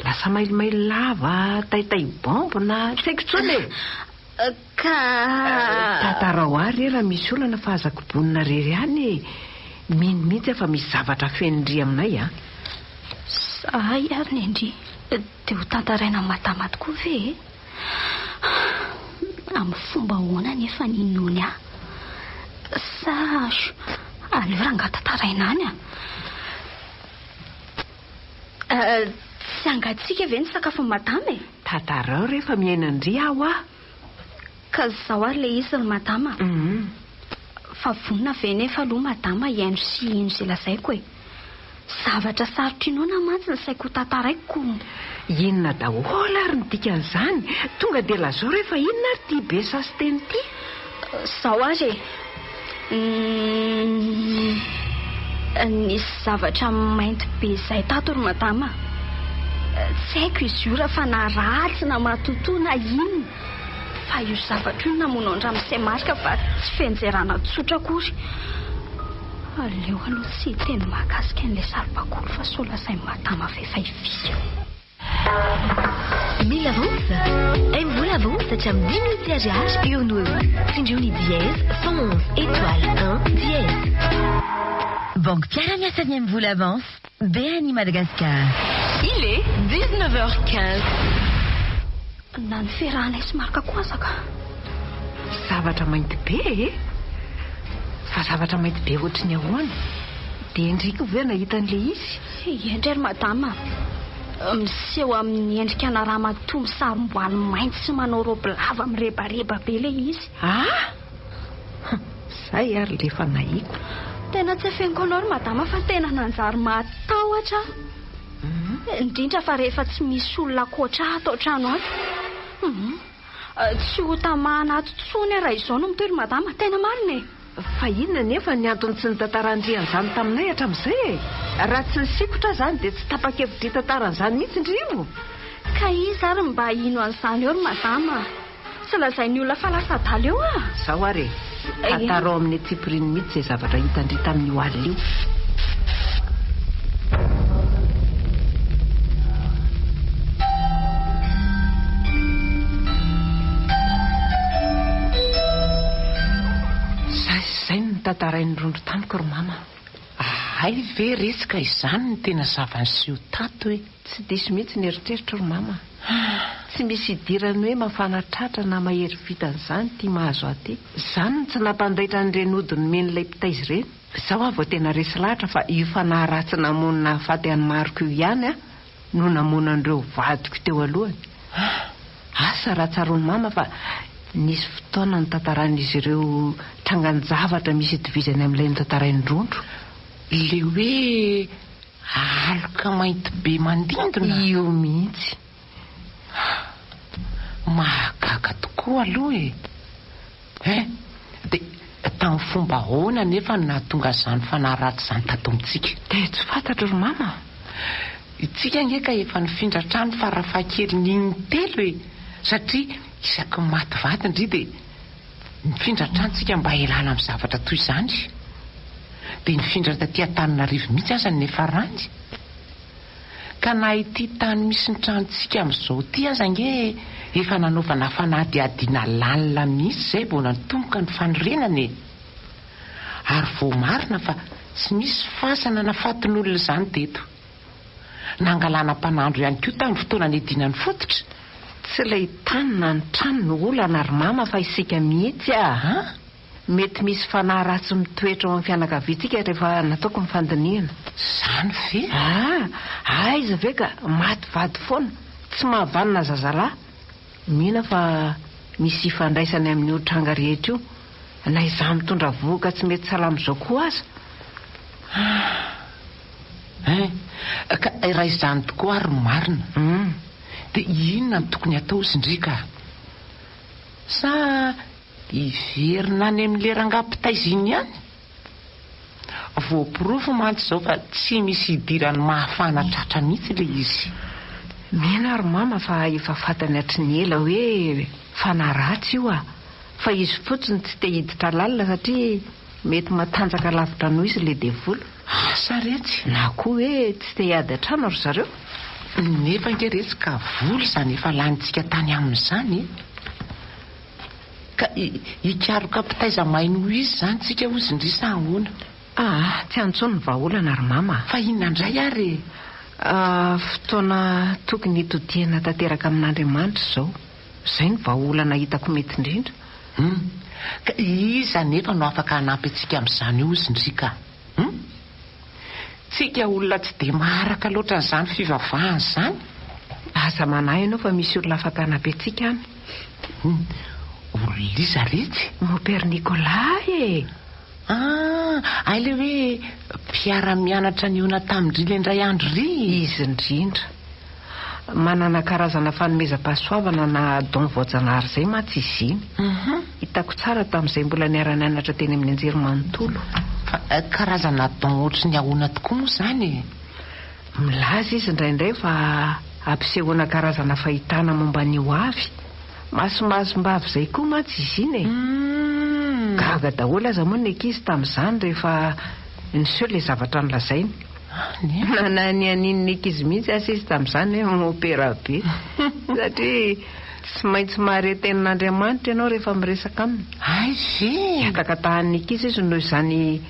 Speaker 3: Lasa mailomailo lava, taitay bombona, tsy haiko intsony e!
Speaker 4: Ka.
Speaker 3: Tantarao ahy re raha misy olana fa aza kobonina irery any e! Mino mihitsy aho fa misy zavatra afenin-dry aminay an!
Speaker 4: Zahay ary nendry dia ho tantaraina amin'i madama tokoa ve e? Amin'ny fomba ahoana anefa ny hinoany ahy? Sa aleo rangahy tantaraina any a! Tsy hangatsiaka ve ny sakafon'i madama e?
Speaker 3: Tantarao re fa mihaino an-dry aho ah!
Speaker 4: Ka izao ary ilay izy ry madama a! Fa vonona ve nefa aloha madama hihaino sy hino izay lazaiko e? Zavatra sarotra inoana mantsy ny saiko ho tantaraiko ko.
Speaker 3: Inona daholo ary ny dikan'izany? Tonga dia lazao re fa inona ary ity be sasiteny ity?
Speaker 4: Izao ary e! Nisy zavatra mainty be izay tato ry madama a! Tsy haiko izy io raha fanahy ratsy na matotoa na inona fa io zavatra io no namono an-dRamose Marc fa tsy fianjerana tsotra akory. Aleo aloha tsy hiteny mahakasika an'ilay saribakoly fa sao lazain'i madama fa efa hivily eo.
Speaker 6: Mila avance? MVola avance hatramin'ny 50 ariary eo no eo. Tsindrio ny dièse 111 étoile 1 dièse. Banky mpiara-miasa ny MVola avance. BNI Madagascar.
Speaker 7: Il est 19 heures 15.
Speaker 4: Na ny fiarahanay sy Marc koa aza ka.
Speaker 3: Zavatra mainty be e! Fa zavatra mainty be ohatry ny ahoana? Dia ndry koa ve nahita an'ilay izy?
Speaker 4: Ie ndray ry madama a! Miseho amin'ny endrika ana ramatoa misarom-boaly mainty sy manao raoby lava mirebareba be ilay izy.
Speaker 3: Ah! Zay ary le efa nahiko.
Speaker 4: Tena tsy afeniko anao ry madama fa tena nanjary mahatahotra aho. Indrindra fa rehefa tsy misy olona ankoatra ahy ato an-trano ato. Hum. Tsy ho tamana ato intsony aho raha izao no mitohy ry madama, tena marina e!
Speaker 3: Fa inona anefa ny antony tsy nitantaran-dry an'izany taminay hatramin'izay e? Raha tsy nisikotra aho izany dia tsy tapa-kevitra hitantara an'izany mihitsy ndry io.
Speaker 4: Ka iza ary mba hino an'izany eo ry madama? Tsy lazain'ny olona fa lasa adala eo aho.
Speaker 3: Zao ary e! Tantarao amin'ny antsipiriany mihitsy izay zavatra hitan-dry tamin'io alina io. Zay sy izay no notantarain'i Rondro tamiko ry mama.
Speaker 2: Hay ve retsy ka izany no tena zava-niseho tato e!
Speaker 3: Tsy diso mihitsy ny eritreritro ry mama a! Tsy misy idiran'ny hoe mafana tratra na mahery vitany izany ity mahazo ahy ity. Izany no tsy nampandaitra an'ireny ody nomen'ilay mpitaiza ireny. Izao aho vao tena resy lahatra fa io fanahy ratsy namono nahafaty an'i Marco io ihany no namono an'ireo vadiko teo alohany. Asa raha tsaroan'i mama fa nisy fotoana nitantaran'izy ireo trangan-javatra misy itovizany amin'ilay notantarain'i Rondro.
Speaker 2: Ilay hoe Aloka mainty be mandindona?
Speaker 3: Io mihitsy.
Speaker 2: Mahagaga tokoa aloha e! Hein! Dia tamin'ny fomba ahoana anefa no nahatonga an'izany fanahy ratsy izany tato amintsika?
Speaker 3: Dia tsy fantatro ry mama a!
Speaker 2: Itsika ange ka efa nifindra trano farafahakeliny in-telo e! Satria isaky ny maty vady ndry dia nifindra trano tsika mba hialana amin'ny zavatra toy izany. Dia nifindra taty Antananarivo mihitsy aza ny niafarany. Ka na ity tany misy ny tranontsika amin'izao ity aza ange efa nanaovana fanadihadiana lalina mihitsy izay vao natomboka ny fanorenana e! Ary voamarina fa tsy misy fasana na fatin'olona izany teto. Nangalana mpanandro ihany koa tamin'ny fotoana niadiana ny fototra.
Speaker 3: Tsy ilay tany na ny trano no olana ry mama fa isika mihitsy a! Mety misy fanahy ratsy mitoetra ao amin'ny fianakaviantsika rehefa nataoko ny fandinihana.
Speaker 2: Izany ve?
Speaker 3: Ah! Aiza ve ka maty vady foana, tsy mahavanona zazalahy. Mino aho fa misy ifandraisany amin'io tranga rehetra io, na izaho mitondra vohoka tsy mety salama izao koa aza.
Speaker 2: Ah! Hein! Ka raha izany tokoa ary no marina, dia inona no tokony hatao ozy ndry ka? Sa Hiverina any amin'ilay rangahy mpitaiza iny ihany? Voaporofo mantsy izao fa tsy misy idiran'ny mahafana tratra mihitsy ilay izy.
Speaker 3: Mino aho ry mama fa efa fantany hatry ny ela hoe fanahy ratsy io a! Fa izy fotsiny tsy te hiditra lalina satria mety matanjaka lavitra noho izy ilay devoly.
Speaker 2: Asa retsy!
Speaker 3: Na koa hoe tsy te hiady an-trano ry zareo.
Speaker 2: Nefa ange retsy ka vola izany efa lanintsika tany aminy izany e! Ka hikaroka mpitaiza mahay noho izy izany tsika hozy ndry sa ahoana?
Speaker 3: Aa, tsy any intsony ny vahaolana ry mama a!
Speaker 2: Fa inona indray ary e?
Speaker 3: Aa, fotoana tokony hitodihana tanteraka amin'Andriamanitra izao. Izay no vahaolana hitako mety indrindra.
Speaker 2: Hum! Ka iza anefa no afaka hanampy antsika amin'izany hozy ndry ka? Hum! Tsika olona tsy dia maharaka loatra an'izany fivavahana izany.
Speaker 3: Aza manahy ianao fa misy olona afaka hanampy antsika any.
Speaker 2: Hum, olona iza retsy?
Speaker 3: Mon père Nicolas e!
Speaker 2: Ah, hay ilay hoe mpiara-mianatra nihaona tamin-dry ilay indray andro ry?
Speaker 3: Izy indrindra. Manana karazana fanomezam-pahasoavana na don voajanahary izay mantsy izy iny. Hitako tsara tamin'izay mbola niara-nianatra teny amin'ny anjerimanontolo.
Speaker 2: Fa karazana don ohatry ny ahoana tokoa moa izany e?
Speaker 3: Milaza izy indraindray fa ampisehoana karazana fahitana momba ny ho avy. Masimasim-bavy izay koa mantsy izy iny e! Gaga daholo aza moa ny ankizy tamin'izany rehefa niseho ilay zavatra nolazainy. Nananianian'ny ankizy mihitsy aza izy tamin'izany hoe mopera be. Satria tsy maintsy mahare tenin'Andriamanitra ianao rehefa miresaka aminy.
Speaker 2: Hay ve?
Speaker 3: Hihatakatahan'ny ankizy izy noho izany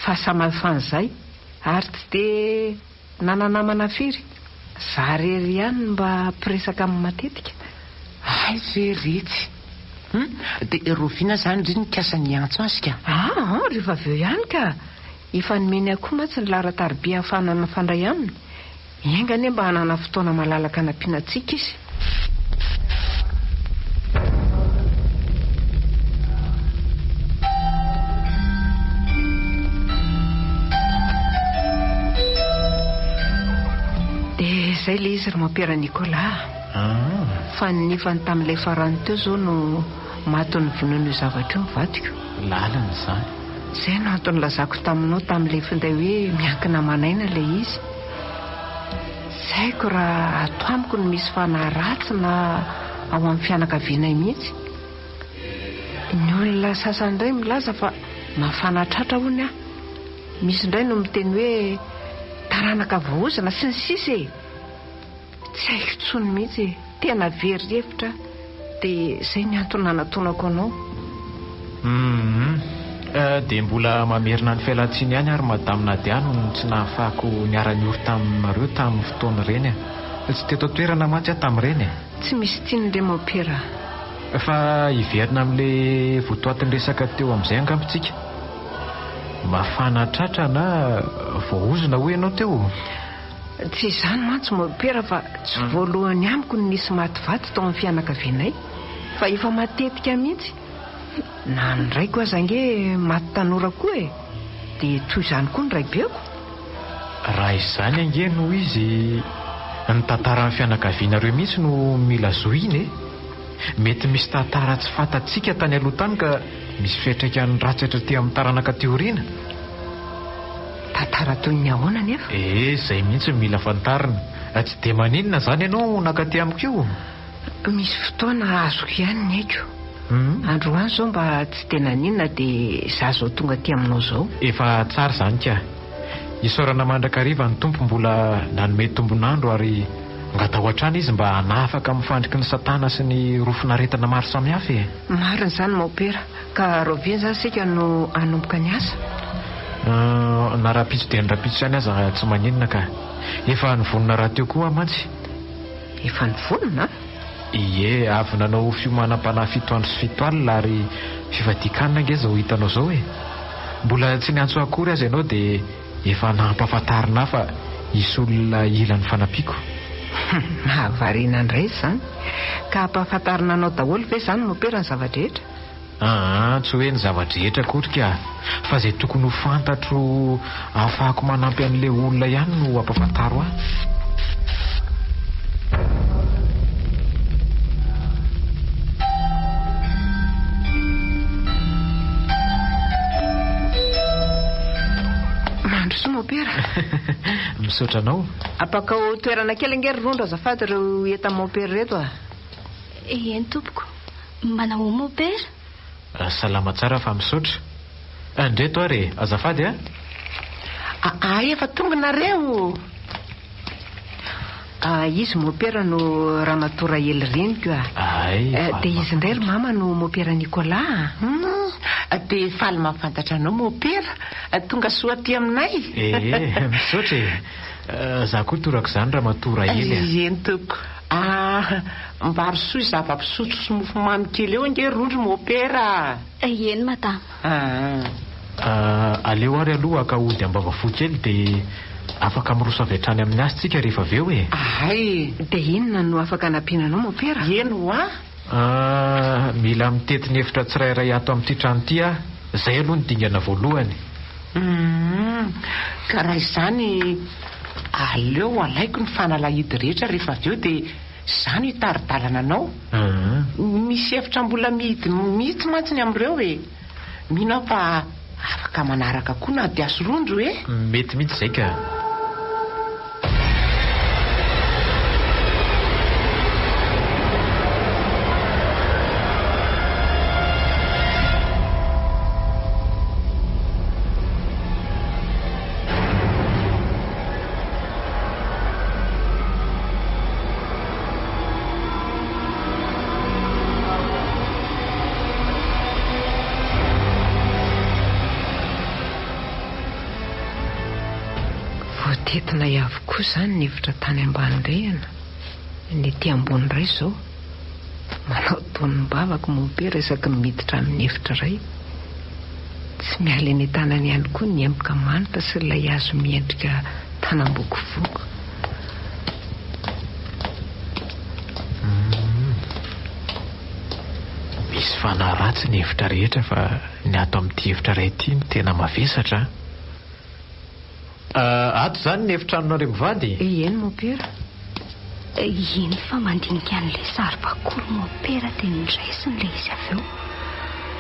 Speaker 3: fahasamihafana izay. Ary tsy dia nana-namana firy. Za irery ihany no mba mpiresaka aminy matetika.
Speaker 2: Hay ve retsy? Hum, dia rahoviana izany ry nikasa ny hiantso azy ka?
Speaker 3: Aa, rehefa avy eo ihany ka! Efa nomeny ahy koa mantsy ny laharan-tariby ahafahana mifandray aminy. Enga anie mba hanana fotoana malalaka hanampiana antsika izy. Dia izay ilay izy ry Mompera Nicolas a. Fa ny nifany tamin'ilay farany teo izao no maty novonoin'io zavatra io ny vadiko.
Speaker 5: Lalina izany.
Speaker 3: Izay no antony nilazako taminao tamin'ilay finday hoe miankina aman'aina ilay izy. Tsy haiko raha ato amiko no misy fanahy ratsy na ao amin'ny fianakavianay mihitsy. Ny olona sasany indray milaza fa mafana tratra hono aho. Misy indray no miteny hoe taranaka voaozona sy ny sisa e! Tsy haiko intsony mihitsy e! Tena very hevitra aho. Dia izay ny antony nanatonako anao.
Speaker 5: Humm. Dia mbola mamerina ny fialan-tsiny ihany ary Madame Nadia noho ny tsy nahafahako niara-niory taminareo tamin'ny fotoana ireny a. Tsy teto an-toerana mantsy aho tamin'ireny e.
Speaker 3: Tsy misy tsiny re Mompera
Speaker 5: a. Fa hiverina amin'ilay votoatin-dresaka teo amin'izay angamba isika. Mafana tratra na voaozona hoy ianao teo?
Speaker 3: Tsy izany mantsy Mompera fa tsy voalohany amiko no nisy maty vady tao amin'ny fianakavianay fa efa matetika mihitsy. Na ny raiko aza ange maty tanora koa e! Dia toy izany koa ny raibeko.
Speaker 5: Raha izany ange no izy, ny tantaran'ny fianakavianareo mihitsy no mila zohiana e! Mety misy tantara tsy fantatsika tany aloha tany ka misy fiantraikany ratsy hatraty amin'ny taranaka aty aoriana.
Speaker 3: Tantara toy ny ahoana anefa?
Speaker 5: Ee, izay mihitsy no mila fantarina. Tsy dia maninona izany ianao nankaty amiko io?
Speaker 3: Misy fotoana azoko ihany ny aiko. Androany izao mba tsy dia naninona dia izaho izao tonga aty aminao izao.
Speaker 5: Efa tsara izany ka. Isaorana mandrakariva ny Tompo mbola nanome tombon'andro ary angataho hatrany Izy mba hanafaka amin'ny fandriky ny satana sy ny rofin'aretina maro samihafa e.
Speaker 3: Marina izany Maopera. Ka rahoviana izany isika no hanomboka ny asa?
Speaker 5: Na rahampitso dia ny rahampitso ihany aza tsy maninona ka. Efa nivonona rahateo koa aho mantsy.
Speaker 3: Efa nivonona?
Speaker 5: Ie, avy nanao fiomanam-panahy fito andro sy fito alina ary fifadian-kanina ange izao hitanao izao e. Mbola tsy niantso ahy akory aza ianao dia efa nampahafantarina ahy fa hisy olona hila ny fanampiako.
Speaker 3: Mahavariana indray izany. Ka ampahafantarina anao daholo ve izany mopera ny zava-drehetra?
Speaker 5: Aa, tsy hoe ny zava-drehetra akory ka! Fa izay tokony ho fantatro ahafahako manampy an'ilay olona ihany no ampafantaro ahy.
Speaker 3: Mandrosoa Mopera.
Speaker 5: Misaotra anao.
Speaker 3: Ampakao toerana kely ange ry Rondro azafady ireo entan'i Mopera ireto a!
Speaker 4: Eny tompoko. Manao mon père?
Speaker 5: Salama tsara fa misaotra. Ndreto ary e, azafady a!
Speaker 2: Aa efa tonga nareo?
Speaker 3: Ah, izy mopera no ramatoa Rahely reniko a!
Speaker 5: Ay, faly
Speaker 3: Dia izy indray ry mama no mopera Nicolas a!
Speaker 2: Hum, dia faly mahafantatra anao mopera. Tonga soa aty aminay.
Speaker 5: Ee, misaotra e! Za koa torak'izany ramatoa Rahely a!
Speaker 2: Eny tompoko. Ah, mba arosoy zava-pisotro sy mofomamy kely eo ange rondro mopera a!
Speaker 4: Eny madama.
Speaker 2: Ah.
Speaker 5: Ah, aleo ary aloha haka ody ambavafo kely dia afaka miroso avy hatrany amin'ny asa tsika rehefa avy eo e!
Speaker 2: Ahay!
Speaker 3: Dia inona no afaka anampiana anao mopera?
Speaker 2: Eny hoa!
Speaker 5: Ah, mila mitety ny efitra tsirairay ato amin'ity trano ity aho. Izay aloha ny dingana voalohany.
Speaker 2: Humm, ka raha izany aleo alaiko ny fanalahidy rehetra rehefa avy eo dia izaho no hitari-dalana anao. Misy efitra mbola mihidy mihitsy mantsy ny amin'ireo e! Mino aho fa afaka manaraka koa na dia sorondro e!
Speaker 5: Mety mihitsy izay ka!
Speaker 3: Voatetinay avokoa izany ny efitra tany ambany rihana. Ny ety ambony indray izao, manao tonom-bavaka mompera isaky ny miditra amin'ny efitra iray. Tsy miala eny an-tanany ihany koa ny emboka manitra sy ilay hazo miendrika tanam-bokovoko.
Speaker 5: Humm. Misy fanahy ratsy ny efitra rehetra fa ny ato amin'ity efitra iray ity no tena mavesatra an. Ato izany ny efitranonareo mivady?
Speaker 3: Eny mompera.
Speaker 4: Iny fa mandinika an'ilay saribakoly mompera dia noraisiny ilay izy avy eo.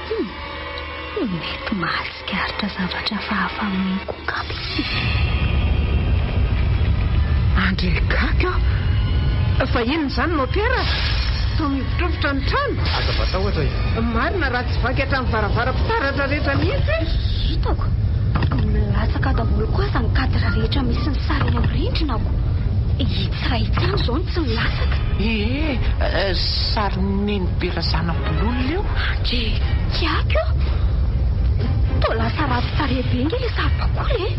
Speaker 4: Hum, mety mahatsikaritra zavatra hafahafa amin'iny koa angamba izy e.
Speaker 3: Andre gaga aho. Fa inona izany mompera? Toa mihovitrovitra ny trano.
Speaker 5: Aza matahotra e.
Speaker 3: Marina raha tsy vaky hatramin'ny varavaram-pitaratra rehetra mihitsy e.
Speaker 4: Hitako. Milatsaka daholo koa aza ny cadre rehetra misy ny sary eny amin'ny rindrina ko. Itsy iray itsy ihany izao no tsy milatsaka.
Speaker 2: Ee, sarin'i Nenibe Razanabololona io.
Speaker 4: Andre kiaka io. Toa lasa ratsy tarehy be ange ilay saribakoly e.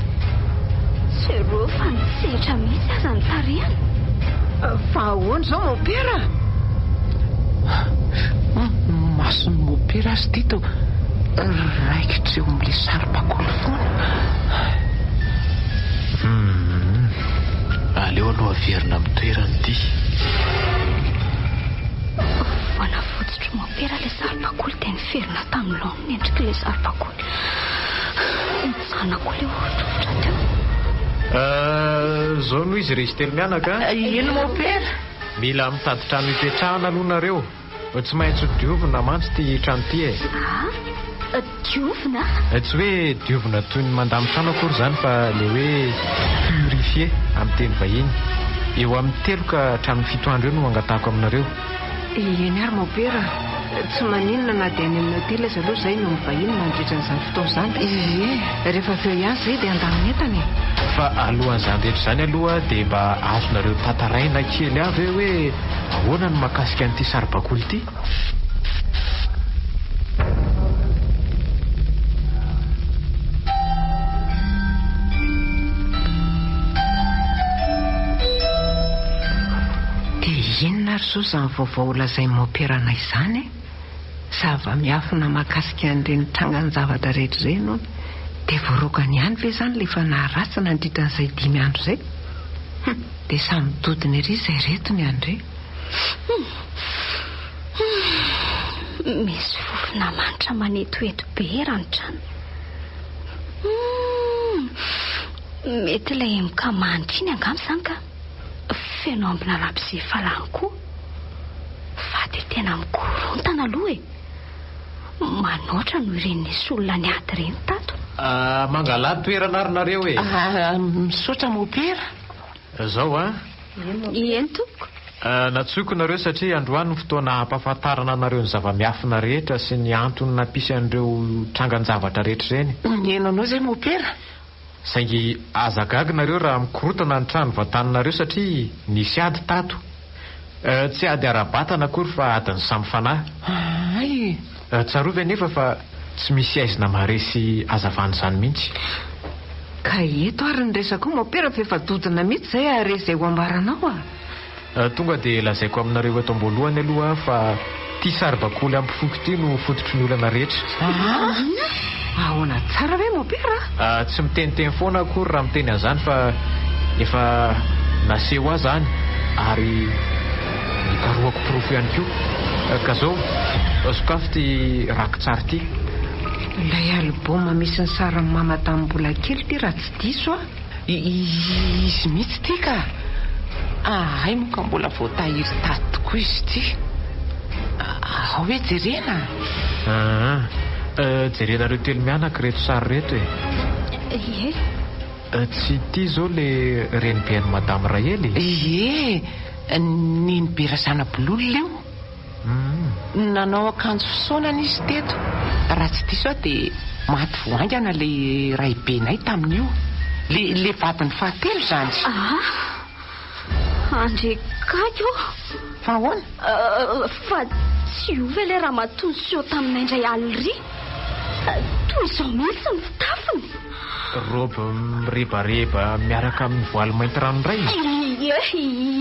Speaker 4: Jereo fa nitsehitra mihitsy aza ny tarehiny.
Speaker 3: Fa ahoana izao Mopera?
Speaker 2: Mason'i Mopera aza ity toa raikitra eo amin'ilay saribakoly foana.
Speaker 5: Humm. Aleo aloha averina amin'ny toerany ity.
Speaker 4: Vao navotsitr'i Mopera ilay saribakoly dia niverina tamin'ny laoniny ny endrik'ilay saribakoly. Nijanona koa ilay hovitrovitra teo.
Speaker 5: Izao no izy ry izy telo mianaka a.
Speaker 2: Eny Mopera.
Speaker 5: Mila mitady trano hipetrahana aloha nareo. Tsy maintsy ho diovina mantsy ity trano ity e.
Speaker 4: Ah? Diovina?
Speaker 5: Tsy hoe diovina toy ny mandamin-trano akory izany fa ilay hoe purifier amin'ny teny vahiny. Eo amin'ny telo ka hatramin'ny fito andro eo no angatahako aminareo.
Speaker 3: Eny ary Mopera, tsy maninona na dia any amin'ny hotely aza aloha izahay no mivahiny mandritra an'izany fotoana izany. Ie, rehefa avy eo ihany izahay dia handamina entana e.
Speaker 5: Fa alohan'izany rehetra izany aloha dia mba azonareo tantaraina kely ahy ve hoe ahoana ny mahakasika an'ity saribakoly ity?
Speaker 3: Dia inona ary izao izany vaovao holazain'i Mopera anay izany e? Zava-miafina mahakasika an'ireny trangan-javatra rehetra ireny hono. Dia voaroakany ihany ve izany ilay fanahy ratsy nandritra an'izay dimy andro izay? Hum! Dia samy dodona ery izay ireto ny an-dry.
Speaker 4: Hum! Hum! Misy fofona manitra manetoeto be eran'ny trano. Hum! Mety ilay emboka manitra iny angamba izany ka. Feno ambina labozia efa lany koa. Fa dia tena mikorontana aloha e! Manoatra noho ireny nisy olona niady ireny tato.
Speaker 5: Ah, mangalà toerana ary nareo e!
Speaker 2: Ah, misaotra mopera.
Speaker 5: Zao an.
Speaker 4: Eny tompoko.
Speaker 5: Ah, nantsoiko nareo satria androany ny fotoana hampahafantarana anareo ny zava-miafina rehetra sy ny antony nampisy an'ireo trangan-javatra rehetra ireny.
Speaker 2: Mihaino anao izay mopera.
Speaker 5: Saingy aza gaga nareo raha mikorotana ny trano vantaninareo satria nisy ady tato. Tsy ady ara-batana akory fa adin'ny samy fanahy.
Speaker 2: Hay!
Speaker 5: Tsarovy anefa fa tsy misy aizina maharesy hazavana izany mihitsy.
Speaker 3: Ka eto ary ny resakao mopera fa efa dodona mihitsy izay hahare izay ho ambaranao a!
Speaker 5: Tonga dia lazaiko aminareo eto am-boalohany aloha fa ity saribakoly ampofoiko ity no fototry ny olana rehetra.
Speaker 3: Aa! Ahoana tsara ve mopera
Speaker 5: a? Tsy miteniteny foana akory raha miteny an'izany fa efa naseho ahy izany ary nikarohako porofo ihany koa. Ka zao, sokafy ity rakitsary ity.
Speaker 3: Ilay album misy ny sarin'i mama tamin'ny mbola kely ity raha tsy diso aho.
Speaker 2: Izy mihitsy ity ka! Ahay moa ka mbola voatahiry tato tokoa izy ity. Ao hoe jerena?
Speaker 5: Aa, jerenareo telo mianaka ireto sary ireto e!
Speaker 4: Ie.
Speaker 5: Tsy ity izao ilay reniben'i Madame Rahely
Speaker 2: e? Ie, nenibe Razanabololona io. Nanao akanjo fisaonana izy teto. Raha tsy diso aho dia maty vao haingana ilay raibenay tamin'io. Ilay vadiny fahatelo izany.
Speaker 4: Ah! Andre gaga ô!
Speaker 2: Fa ahoana?
Speaker 4: Fa tsy io ve ilay ramatoa niseho taminay indray alina iry? Toy izao mihitsy ny fitafiny.
Speaker 5: Robe mirebareba miaraka amin'ny voaly mainty ranoray?
Speaker 4: Ie,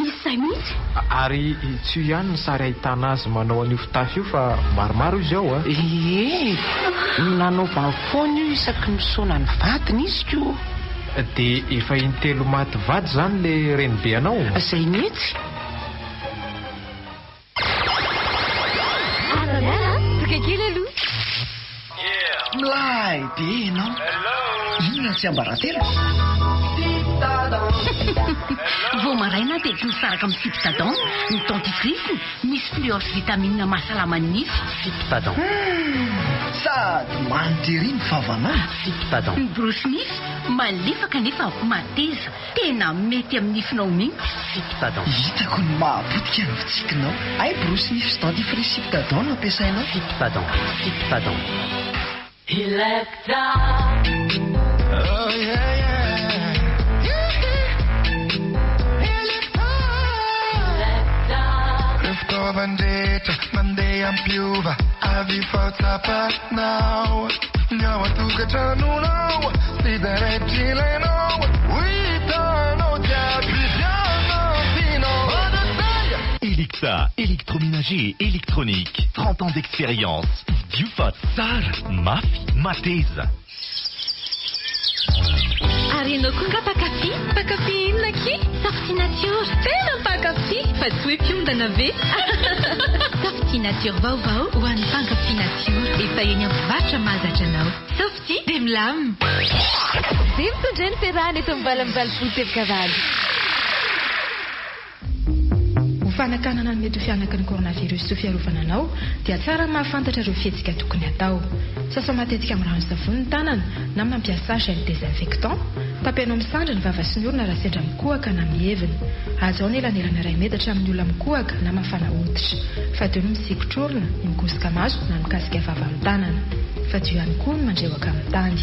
Speaker 4: izay mihitsy.
Speaker 5: Ary tsy io ihany ny sary ahitana azy manao an'io fitafy io fa maromaro izy ao a!
Speaker 2: Ie, nanaovany foana io isaky ny misaona ny vadiny izy ko!
Speaker 5: Dia efa intelo maty vady izany ilay renibe anao?
Speaker 2: Izay mihitsy.
Speaker 7: Aza miala a! Toka kely aloha.
Speaker 1: Milay be ianao. Inona ny tsiambaratelo?
Speaker 6: Vao maraina dia tsy misaraka amin'ny Ciptadent, ny dentifrice misy fluor sy vitamine mahasalama ny nify.
Speaker 1: Ciptadent. Sady manitra ery ny vavanao. Ciptadent.
Speaker 6: Ny borosy nify malefaka nefa mateza. Tena mety amin'ny nifinao mihitsy.
Speaker 1: Ciptadent. Hitako ny mahapotika ny fitsikinao. Hay borosy nify sy dentifrice Ciptadent no ampiasainao. Ciptadent. Ciptadent.
Speaker 7: Electra.
Speaker 8: Oh yeah yeah. Electra. Ireo fitaovan-drehetra mandeha ampiova avy fa tsapanao ny ao an-tokantranonao sy izay rehetra ilainao ho hitanao jiaby vidiana tianao mandrakizay.
Speaker 9: Electa, électroménager et électronique, 30 ans d'expérience, vidio fa tsara, mafy, mateza.
Speaker 7: Ary ianao koa nga mpankafy? Mpankafy inona akia? Softy Nature. Tena mpankafy fa tsy hoe mpiondana ve? Softy Nature vaovao ho an'ny mpankafy natiora. Efa eny amin'ny mpivarotra mahazatra anao. Softy dia milamina. Zay mitondra ny fiarahana eto amin'ny 88 teboka valo.
Speaker 10: Ho fanakanana ny mety ho fihanaky ny coronavirus sy ho fiarovana anao dia tsara ny mahafantatra ireo fihetsika tokony hatao. Sasao matetika amin'ny rano sy savony ny tanana na mampiasà gel désinfectant. Tapeno amin'ny sandry ny vava sy ny orona raha sendra mikohaka na mihevina. Hajao ny elanelana iray metatra amin'ny olona mikohaka na mafana hoditra. Fadio ny misikotr'orona, ny mikosoka maso na mikasika vava amin'ny tanana. Fadio ihany koa ny mandrehoka amin'ny tany.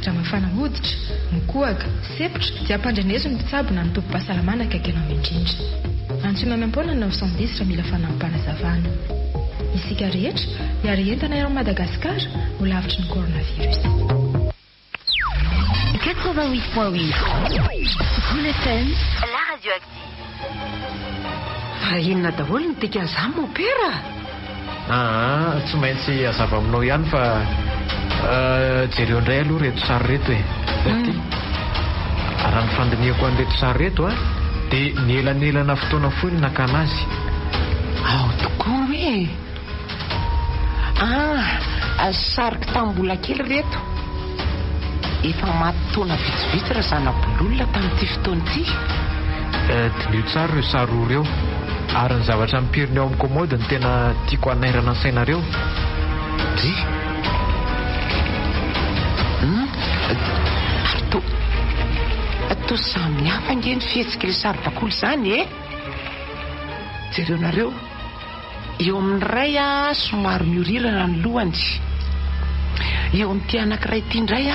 Speaker 10: Raha mafana hoditra, mikohaka, Sempotra, dia ampandreneso ny mpitsabo na ny tobim-pahasalamana akaiky anao indrindra. Antsoy maimaimpoana ny 910 raha mila fanampim-panazavana. Isika rehetra, hiara-hientana eran'i Madagasikara ho lavitry ny coronavirus.
Speaker 6: 88.8 Kolo FM, la radio active.
Speaker 3: Fa inona daholo ny dikan'izany mompera?
Speaker 5: Aa, tsy maintsy hazava aminao ihany fa jereo indray aloha ireto sary ireto e. Ity. Raha ny fandinihako an'ireto sary ireto a, dia nielanelana fotoana fohy ny nakana azy.
Speaker 2: Ao tokoa hoe? Ah, sariko tamin'ny mbola kely ireto. Efa maty taona vitsivitsy Razanabololona tamin'ity fotoana ity.
Speaker 5: Diniho tsara ireo sary roa ireo. Ary ny zavatra mipirina eo amin'ny commode no tena tiako hanairana ny sainareo.
Speaker 2: Dry. Hum, ary toa, toa samy hafa ange ny fihetsik'ilay saribakoly izany e! Jereonareo. Eo amin'ny iray somary miorirana ny lohany. Eo amin'ity anankiray ity indray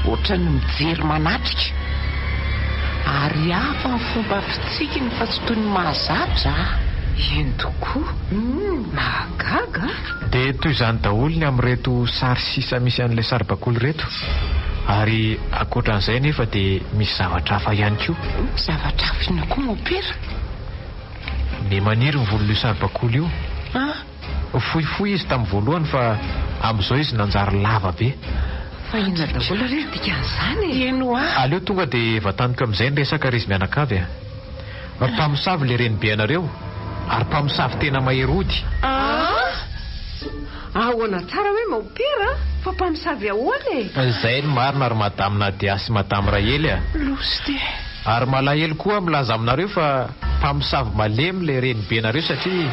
Speaker 2: ohatran'ny mijery manatrika. Ary hafa ny fomba fitsikiny fa tsy toy ny mahazatra.
Speaker 3: Eny tokoa. Mahagaga a!
Speaker 5: Dia toy izany daholo ny amin'ireto sary sisa misy an'ilay saribakoly ireto. Ary ankoatra an'izay anefa dia misy zavatra hafa ihany koa.
Speaker 2: Zavatra hafa inona koa mompera?
Speaker 5: Miha maniry ny volon'io saribakoly io. Fohifohy izy tamin'ny voalohany fa amin'izao izy nanjary lava be.
Speaker 3: Fa inona daholo re ny dikan'izany e?
Speaker 2: Eny hoa.
Speaker 5: Aleo tonga dia vantaniko amin'izay ny resaka ry izy mianakavy a. Mpamosavy ilay renibe anareo ary mpamosavy tena mahery ody.
Speaker 3: Aa! Ahoana tsara hoe maopera fa mpamosavy ahoana e?
Speaker 5: Izay no marina ry Madame Nadia sy Madame Rahely a.
Speaker 2: Loza ity e.
Speaker 5: Ary malahelo koa aho milaza aminareo fa mpamosavy malemy ilay renibenareo satria ny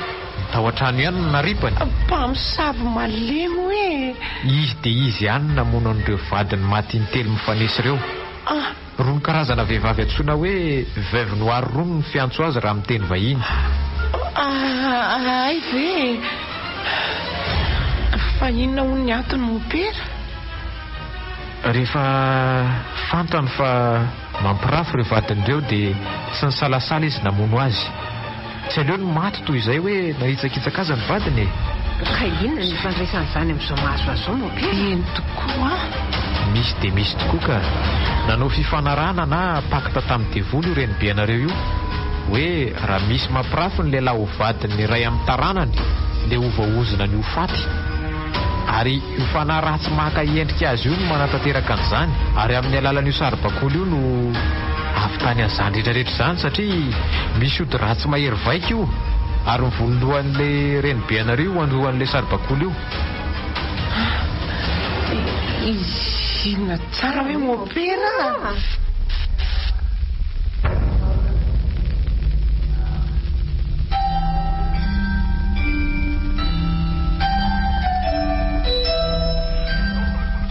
Speaker 5: tao an-trano ihany no naripany.
Speaker 2: Mpamosavy malemy hoe?
Speaker 5: Izy dia izy ihany no namono an'ireo vadiny maty intelo mifanesy ireo.
Speaker 2: Ah!
Speaker 5: Irony karazana vehivavy antsoina hoe veuve noire irony no fiantso azy raha amin'ny teny vahiny.
Speaker 2: Ah! Hay ve e! Fa inona hono ny antony mompera?
Speaker 5: Rehefa fantany fa mampirafy ireo vadiny ireo dia tsy nisalasala izy namono azy. Tsy aleony maty toy izay hoe nahitsakitsaka azy ny vadiny e!
Speaker 3: Ka inona no ifandraisan'izany amin'izao mahazo azy izao mompera?
Speaker 2: Eny tokoa an!
Speaker 5: Misy dia misy tokoa ka. Nanao fifanarahana na pacte tamin'ny devoly io renibenareo io, hoe raha misy mampirafy ny lehilahy ho vadin'ny iray amin'ny taranany dia ho voaozona ny ho faty. Ary io fanahy ratsy maka endrika azy io no manatanteraka an'izany. Ary amin'ny alalan'io saribakoly io no ahavitany an'izany rehetra rehetra izany satria misy ody ratsy mahery vaika io ary ny volon-dohan'ilay renibenareo io andohan'ilay saribakoly io.
Speaker 2: Inona tsara hoe mopera a?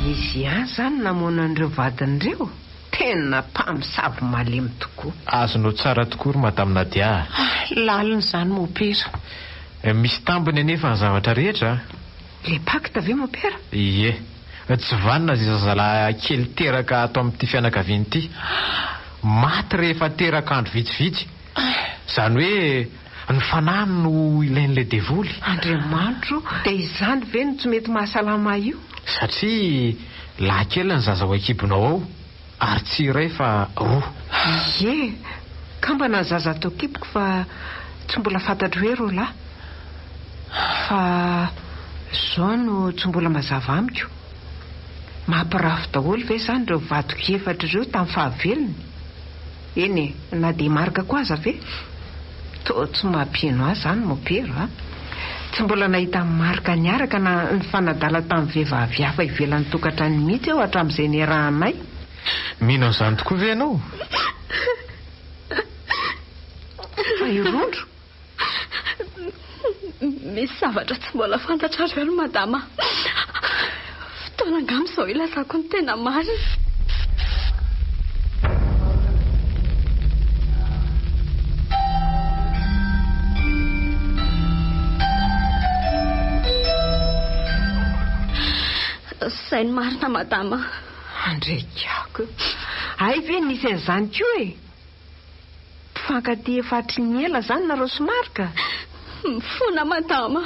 Speaker 3: Izy ihany izany namono an'ireo vadiny ireo? Tena mpamosavy malemy tokoa.
Speaker 5: Azonao tsara tokoa ry Madame Nadia a!
Speaker 2: Lalina izany mopera.
Speaker 5: Misy tambiny anefa ny zavatra rehetra a!
Speaker 3: Le pacte ve mopera?
Speaker 5: Ie. Tsy vanona izay zazalahy kely teraka ato amin'ity fianakaviana ity. Maty rehefa teraka andro vitsivitsy. Izany hoe ny fanahiny no ilain'ilay devoly.
Speaker 3: Andriamanitro, dia izany ve no tsy mety mahasalama ahy io?
Speaker 5: Satria lahy kely ny zaza ao an-kibonao ao. Ary tsy iray fa roa.
Speaker 3: Ie, kambana ny zaza ato an-kiboko fa tsy mbola fantatro hoe roa lahy. Fa izao no tsy mbola mazava amiko. Mampirafy daholo ve izany ireo vadiko efatra ireo tamin'ny fahavelony? Eny e, na dia i Marc koa aza ve? Toa tsy mampino ahy izany Mopera a! Tsy mbola nahita an'i Marc niaraka na nifanadala tamin'ny vehivavy hafa ivelan'ny tokantranony mihitsy aho hatramin'izay niarahanay.
Speaker 5: Mino an'izany tokoa ve ianao?
Speaker 3: Fa i Rondro?
Speaker 4: Misy zavatra tsy mbola fantatrareo ry madama. Fotoana angamba izao hilazako ny tena marina. Izay no marina madama.
Speaker 3: Andrekako. Hay ve nisy an'izany koa e? Mpifankatia efa hatry ny ela izany nareo sy Marc?
Speaker 4: Mifona madama.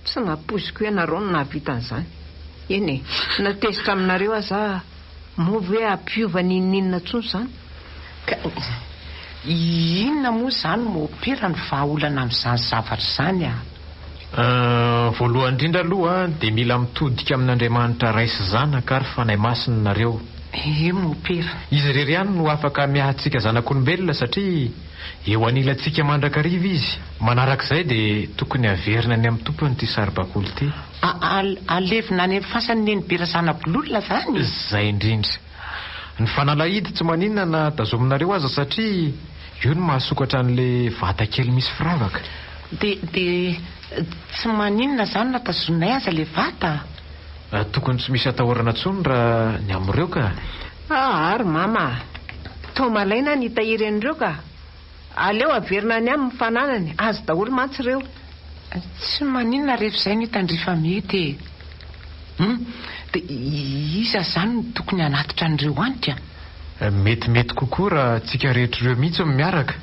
Speaker 3: Tsy nampoiziko hoe nareo no nahavita an'izany. Eny e, na tezitra aminareo aza aho, moa ve hampiova n'inon'inona intsony izany?
Speaker 2: Ka inona moa izany mopera no vahaolana amin'izany zavatra izany a?
Speaker 5: Voalohany indrindra aloha dia mila mitodika amin'Andriamanitra Ray sy Zanaka ary Fanahy Masina nareo.
Speaker 2: Ee mopera.
Speaker 5: Izy irery ihany no afaka miahy antsika zanak'olombelona satria eo anilantsika mandrakariva Izy. Manarak'izay dia tokony haverina any amin'ny tompony ity saribakoly ity.
Speaker 2: Alevina any amin'ny fasan'i Nenibe Razanabololona izany?
Speaker 5: Izay indrindra. Ny fanalahidy tsy maninona na tazominareo aza satria io no mahasokatra an'le vata kely misy firavaka.
Speaker 2: Dia dia tsy maninona izany na tazominay aza le vata?
Speaker 5: Tokony tsy misy atahorana intsony raha ny amin'ireo ka.
Speaker 3: Aa ry mama a! Toa malaina aho ny hitahiry an'ireo ka! Aleo averina any aminy ny fananany, azy daholo mantsy ireo.
Speaker 2: Tsy maninona rehefa izay no tandrifa mety e! Hum! Dia iza izany no tokony hanatitra an'ireo any ka?
Speaker 5: Metimety kokoa raha tsika rehetra ireo mihitsy no miaraka.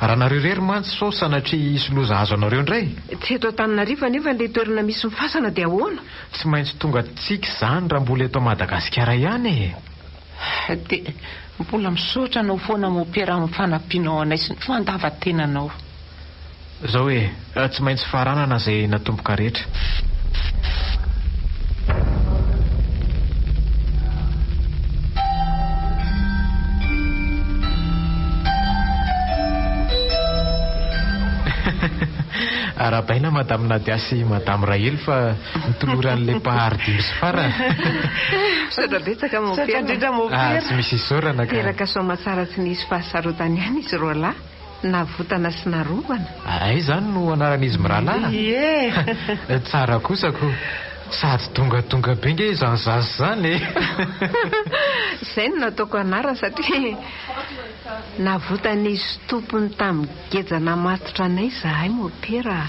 Speaker 5: Raha nareo irery mantsy sao sanatria hisy loza hahazo anareo indray.
Speaker 3: Tsy eto Antananarivo anefa ilay toerana misy ny fasana dia ahoana?
Speaker 5: Tsy maintsy tonga tsika izany raha mbola eto Madagasikara ihany e!
Speaker 2: Dia mbola misaotra anao foana mopera amin'ny fanampianao anay sy ny fandavan-tenanao.
Speaker 5: Zao e, tsy maintsy faranana izay natomboka rehetra. Arahabaina Madame Nadia sy Madame Rahely fa nitoloran'ilay mpahary dimby sy fara.
Speaker 3: Misaotra betsaka
Speaker 2: Mopera. Misaotra indrindra Mopera.
Speaker 5: Ah, tsy misy isaorana ka.
Speaker 3: Teraka soamatsara tsy nisy fahasarotana ihany izy roalahy, navotana sy narovana.
Speaker 5: Hay izany no anaran'izy mirahalahy?
Speaker 2: Ie.
Speaker 5: Tsara kosa ko. Sady dongadonga be nge izany zaza izany e.
Speaker 3: Izay no nataoko anarany satria navotan'izy tompony tamin'ny geja namatotra anay izahay Mopera a.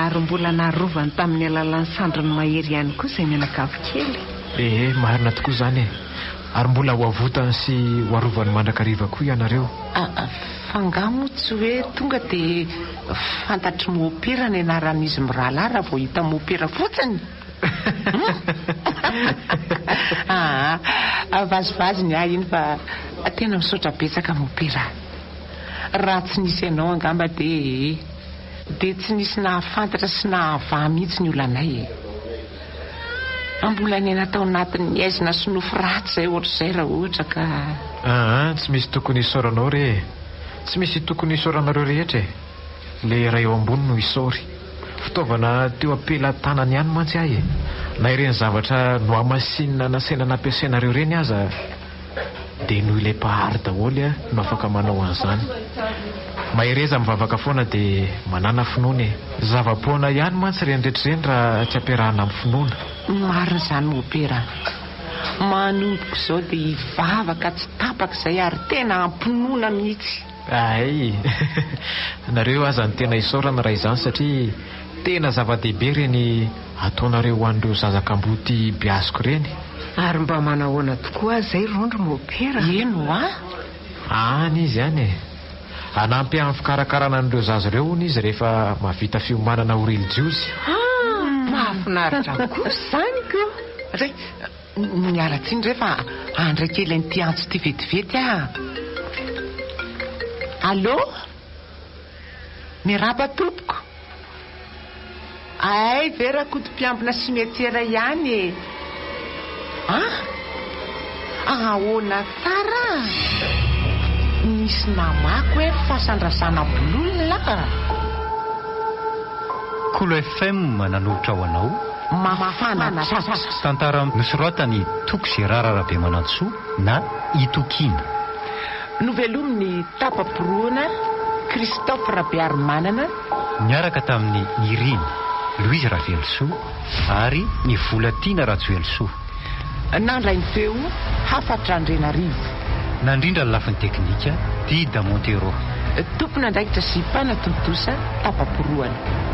Speaker 3: Ary mbola narovany tamin'ny alalan'ny sandriny mahery ihany koa izay mianakavy kely.
Speaker 5: Ee, marina tokoa izany e! Ary mbola ho avotany sy ho arovany mandrakariva koa ianareo.
Speaker 2: Fa angaha moa tsy hoe tonga dia fantatr'i Mopera ny anaran'izy mirahalahy raha vao hita Mopera fotsiny? Aa, vazivazy ny ahy iny fa tena misaotra betsaka mopera. Raha tsy nisy anao angamba dia dia tsy nisy nahafantatra sy nahavaha mihitsy ny olanay e. Mbola niaina tao anatin'ny aizina sy nofy ratsy izay ohatr'izay raha ohatra ka.
Speaker 5: Aa, tsy misy tokony hisaoranao re e. Tsy misy tokony hisaoranareo rehetra e. Le ray eo ambony no isaory. Fitaovana teo am-pelatanany ihany mantsy ahy e. Na ireny zavatra nohamasinina nasaina nampiasainareo ireny aza dia noho ilay Mpahary daholo no afaka manao an'izany. Mahereza mivavaka foana dia manàna finoana e. Zava-poana ihany mantsy ireny rehetra ireny raha tsy ampiarahana amin'ny finoana.
Speaker 2: Marina izany Mopera a. Manomboka izao dia hivavaka tsy tapaka izay ary tena am-pinoana mihitsy.
Speaker 5: Hay! Nareo aza no tena isaorana raha izany satria tena zava-dehibe ireny ataonareo ho an'ireo zaza kamboty beaziko ireny.
Speaker 3: Ary mba manahoana tokoa aza izay rondro mopera?
Speaker 2: Eny hoa!
Speaker 5: Any izy any e! Hanampy amin'ny fikarakarana an'ireo zaza ireo hono izy rehefa mahavita fiomanana ho relijiozy.
Speaker 2: Ah! Mahafinaritra kosa izany ko! Ray! Miala tsiny re fa handray kely an'ity antso ity vetivety aho. Allô? Miarahaba tompoko. Hay ve Rakoto mpiambina cimetière ihany e? An? Ahoana tsara? Nisy namaky hoe fasan-dRazanabololona?
Speaker 1: Kolo FM nanolotra ho anao.
Speaker 2: Mafana tratra.
Speaker 1: Tantara nosoratan'i Toky Gérard Rabemanantsoa na Itokiana.
Speaker 2: Novelomin'i Tapa-porohana Christophe Rabearimanana.
Speaker 1: Niaraka tamin'i Nirina Louise Ravelosoa ary Ny Volatiana Rajoelisoa.
Speaker 2: Nandray ny feo Hafatra Andrianarivo.
Speaker 1: Nandrindra ny lafiny teknika Dida Montero.
Speaker 2: Tompon'andraikitra sy mpanatontosa Tapa-porohana.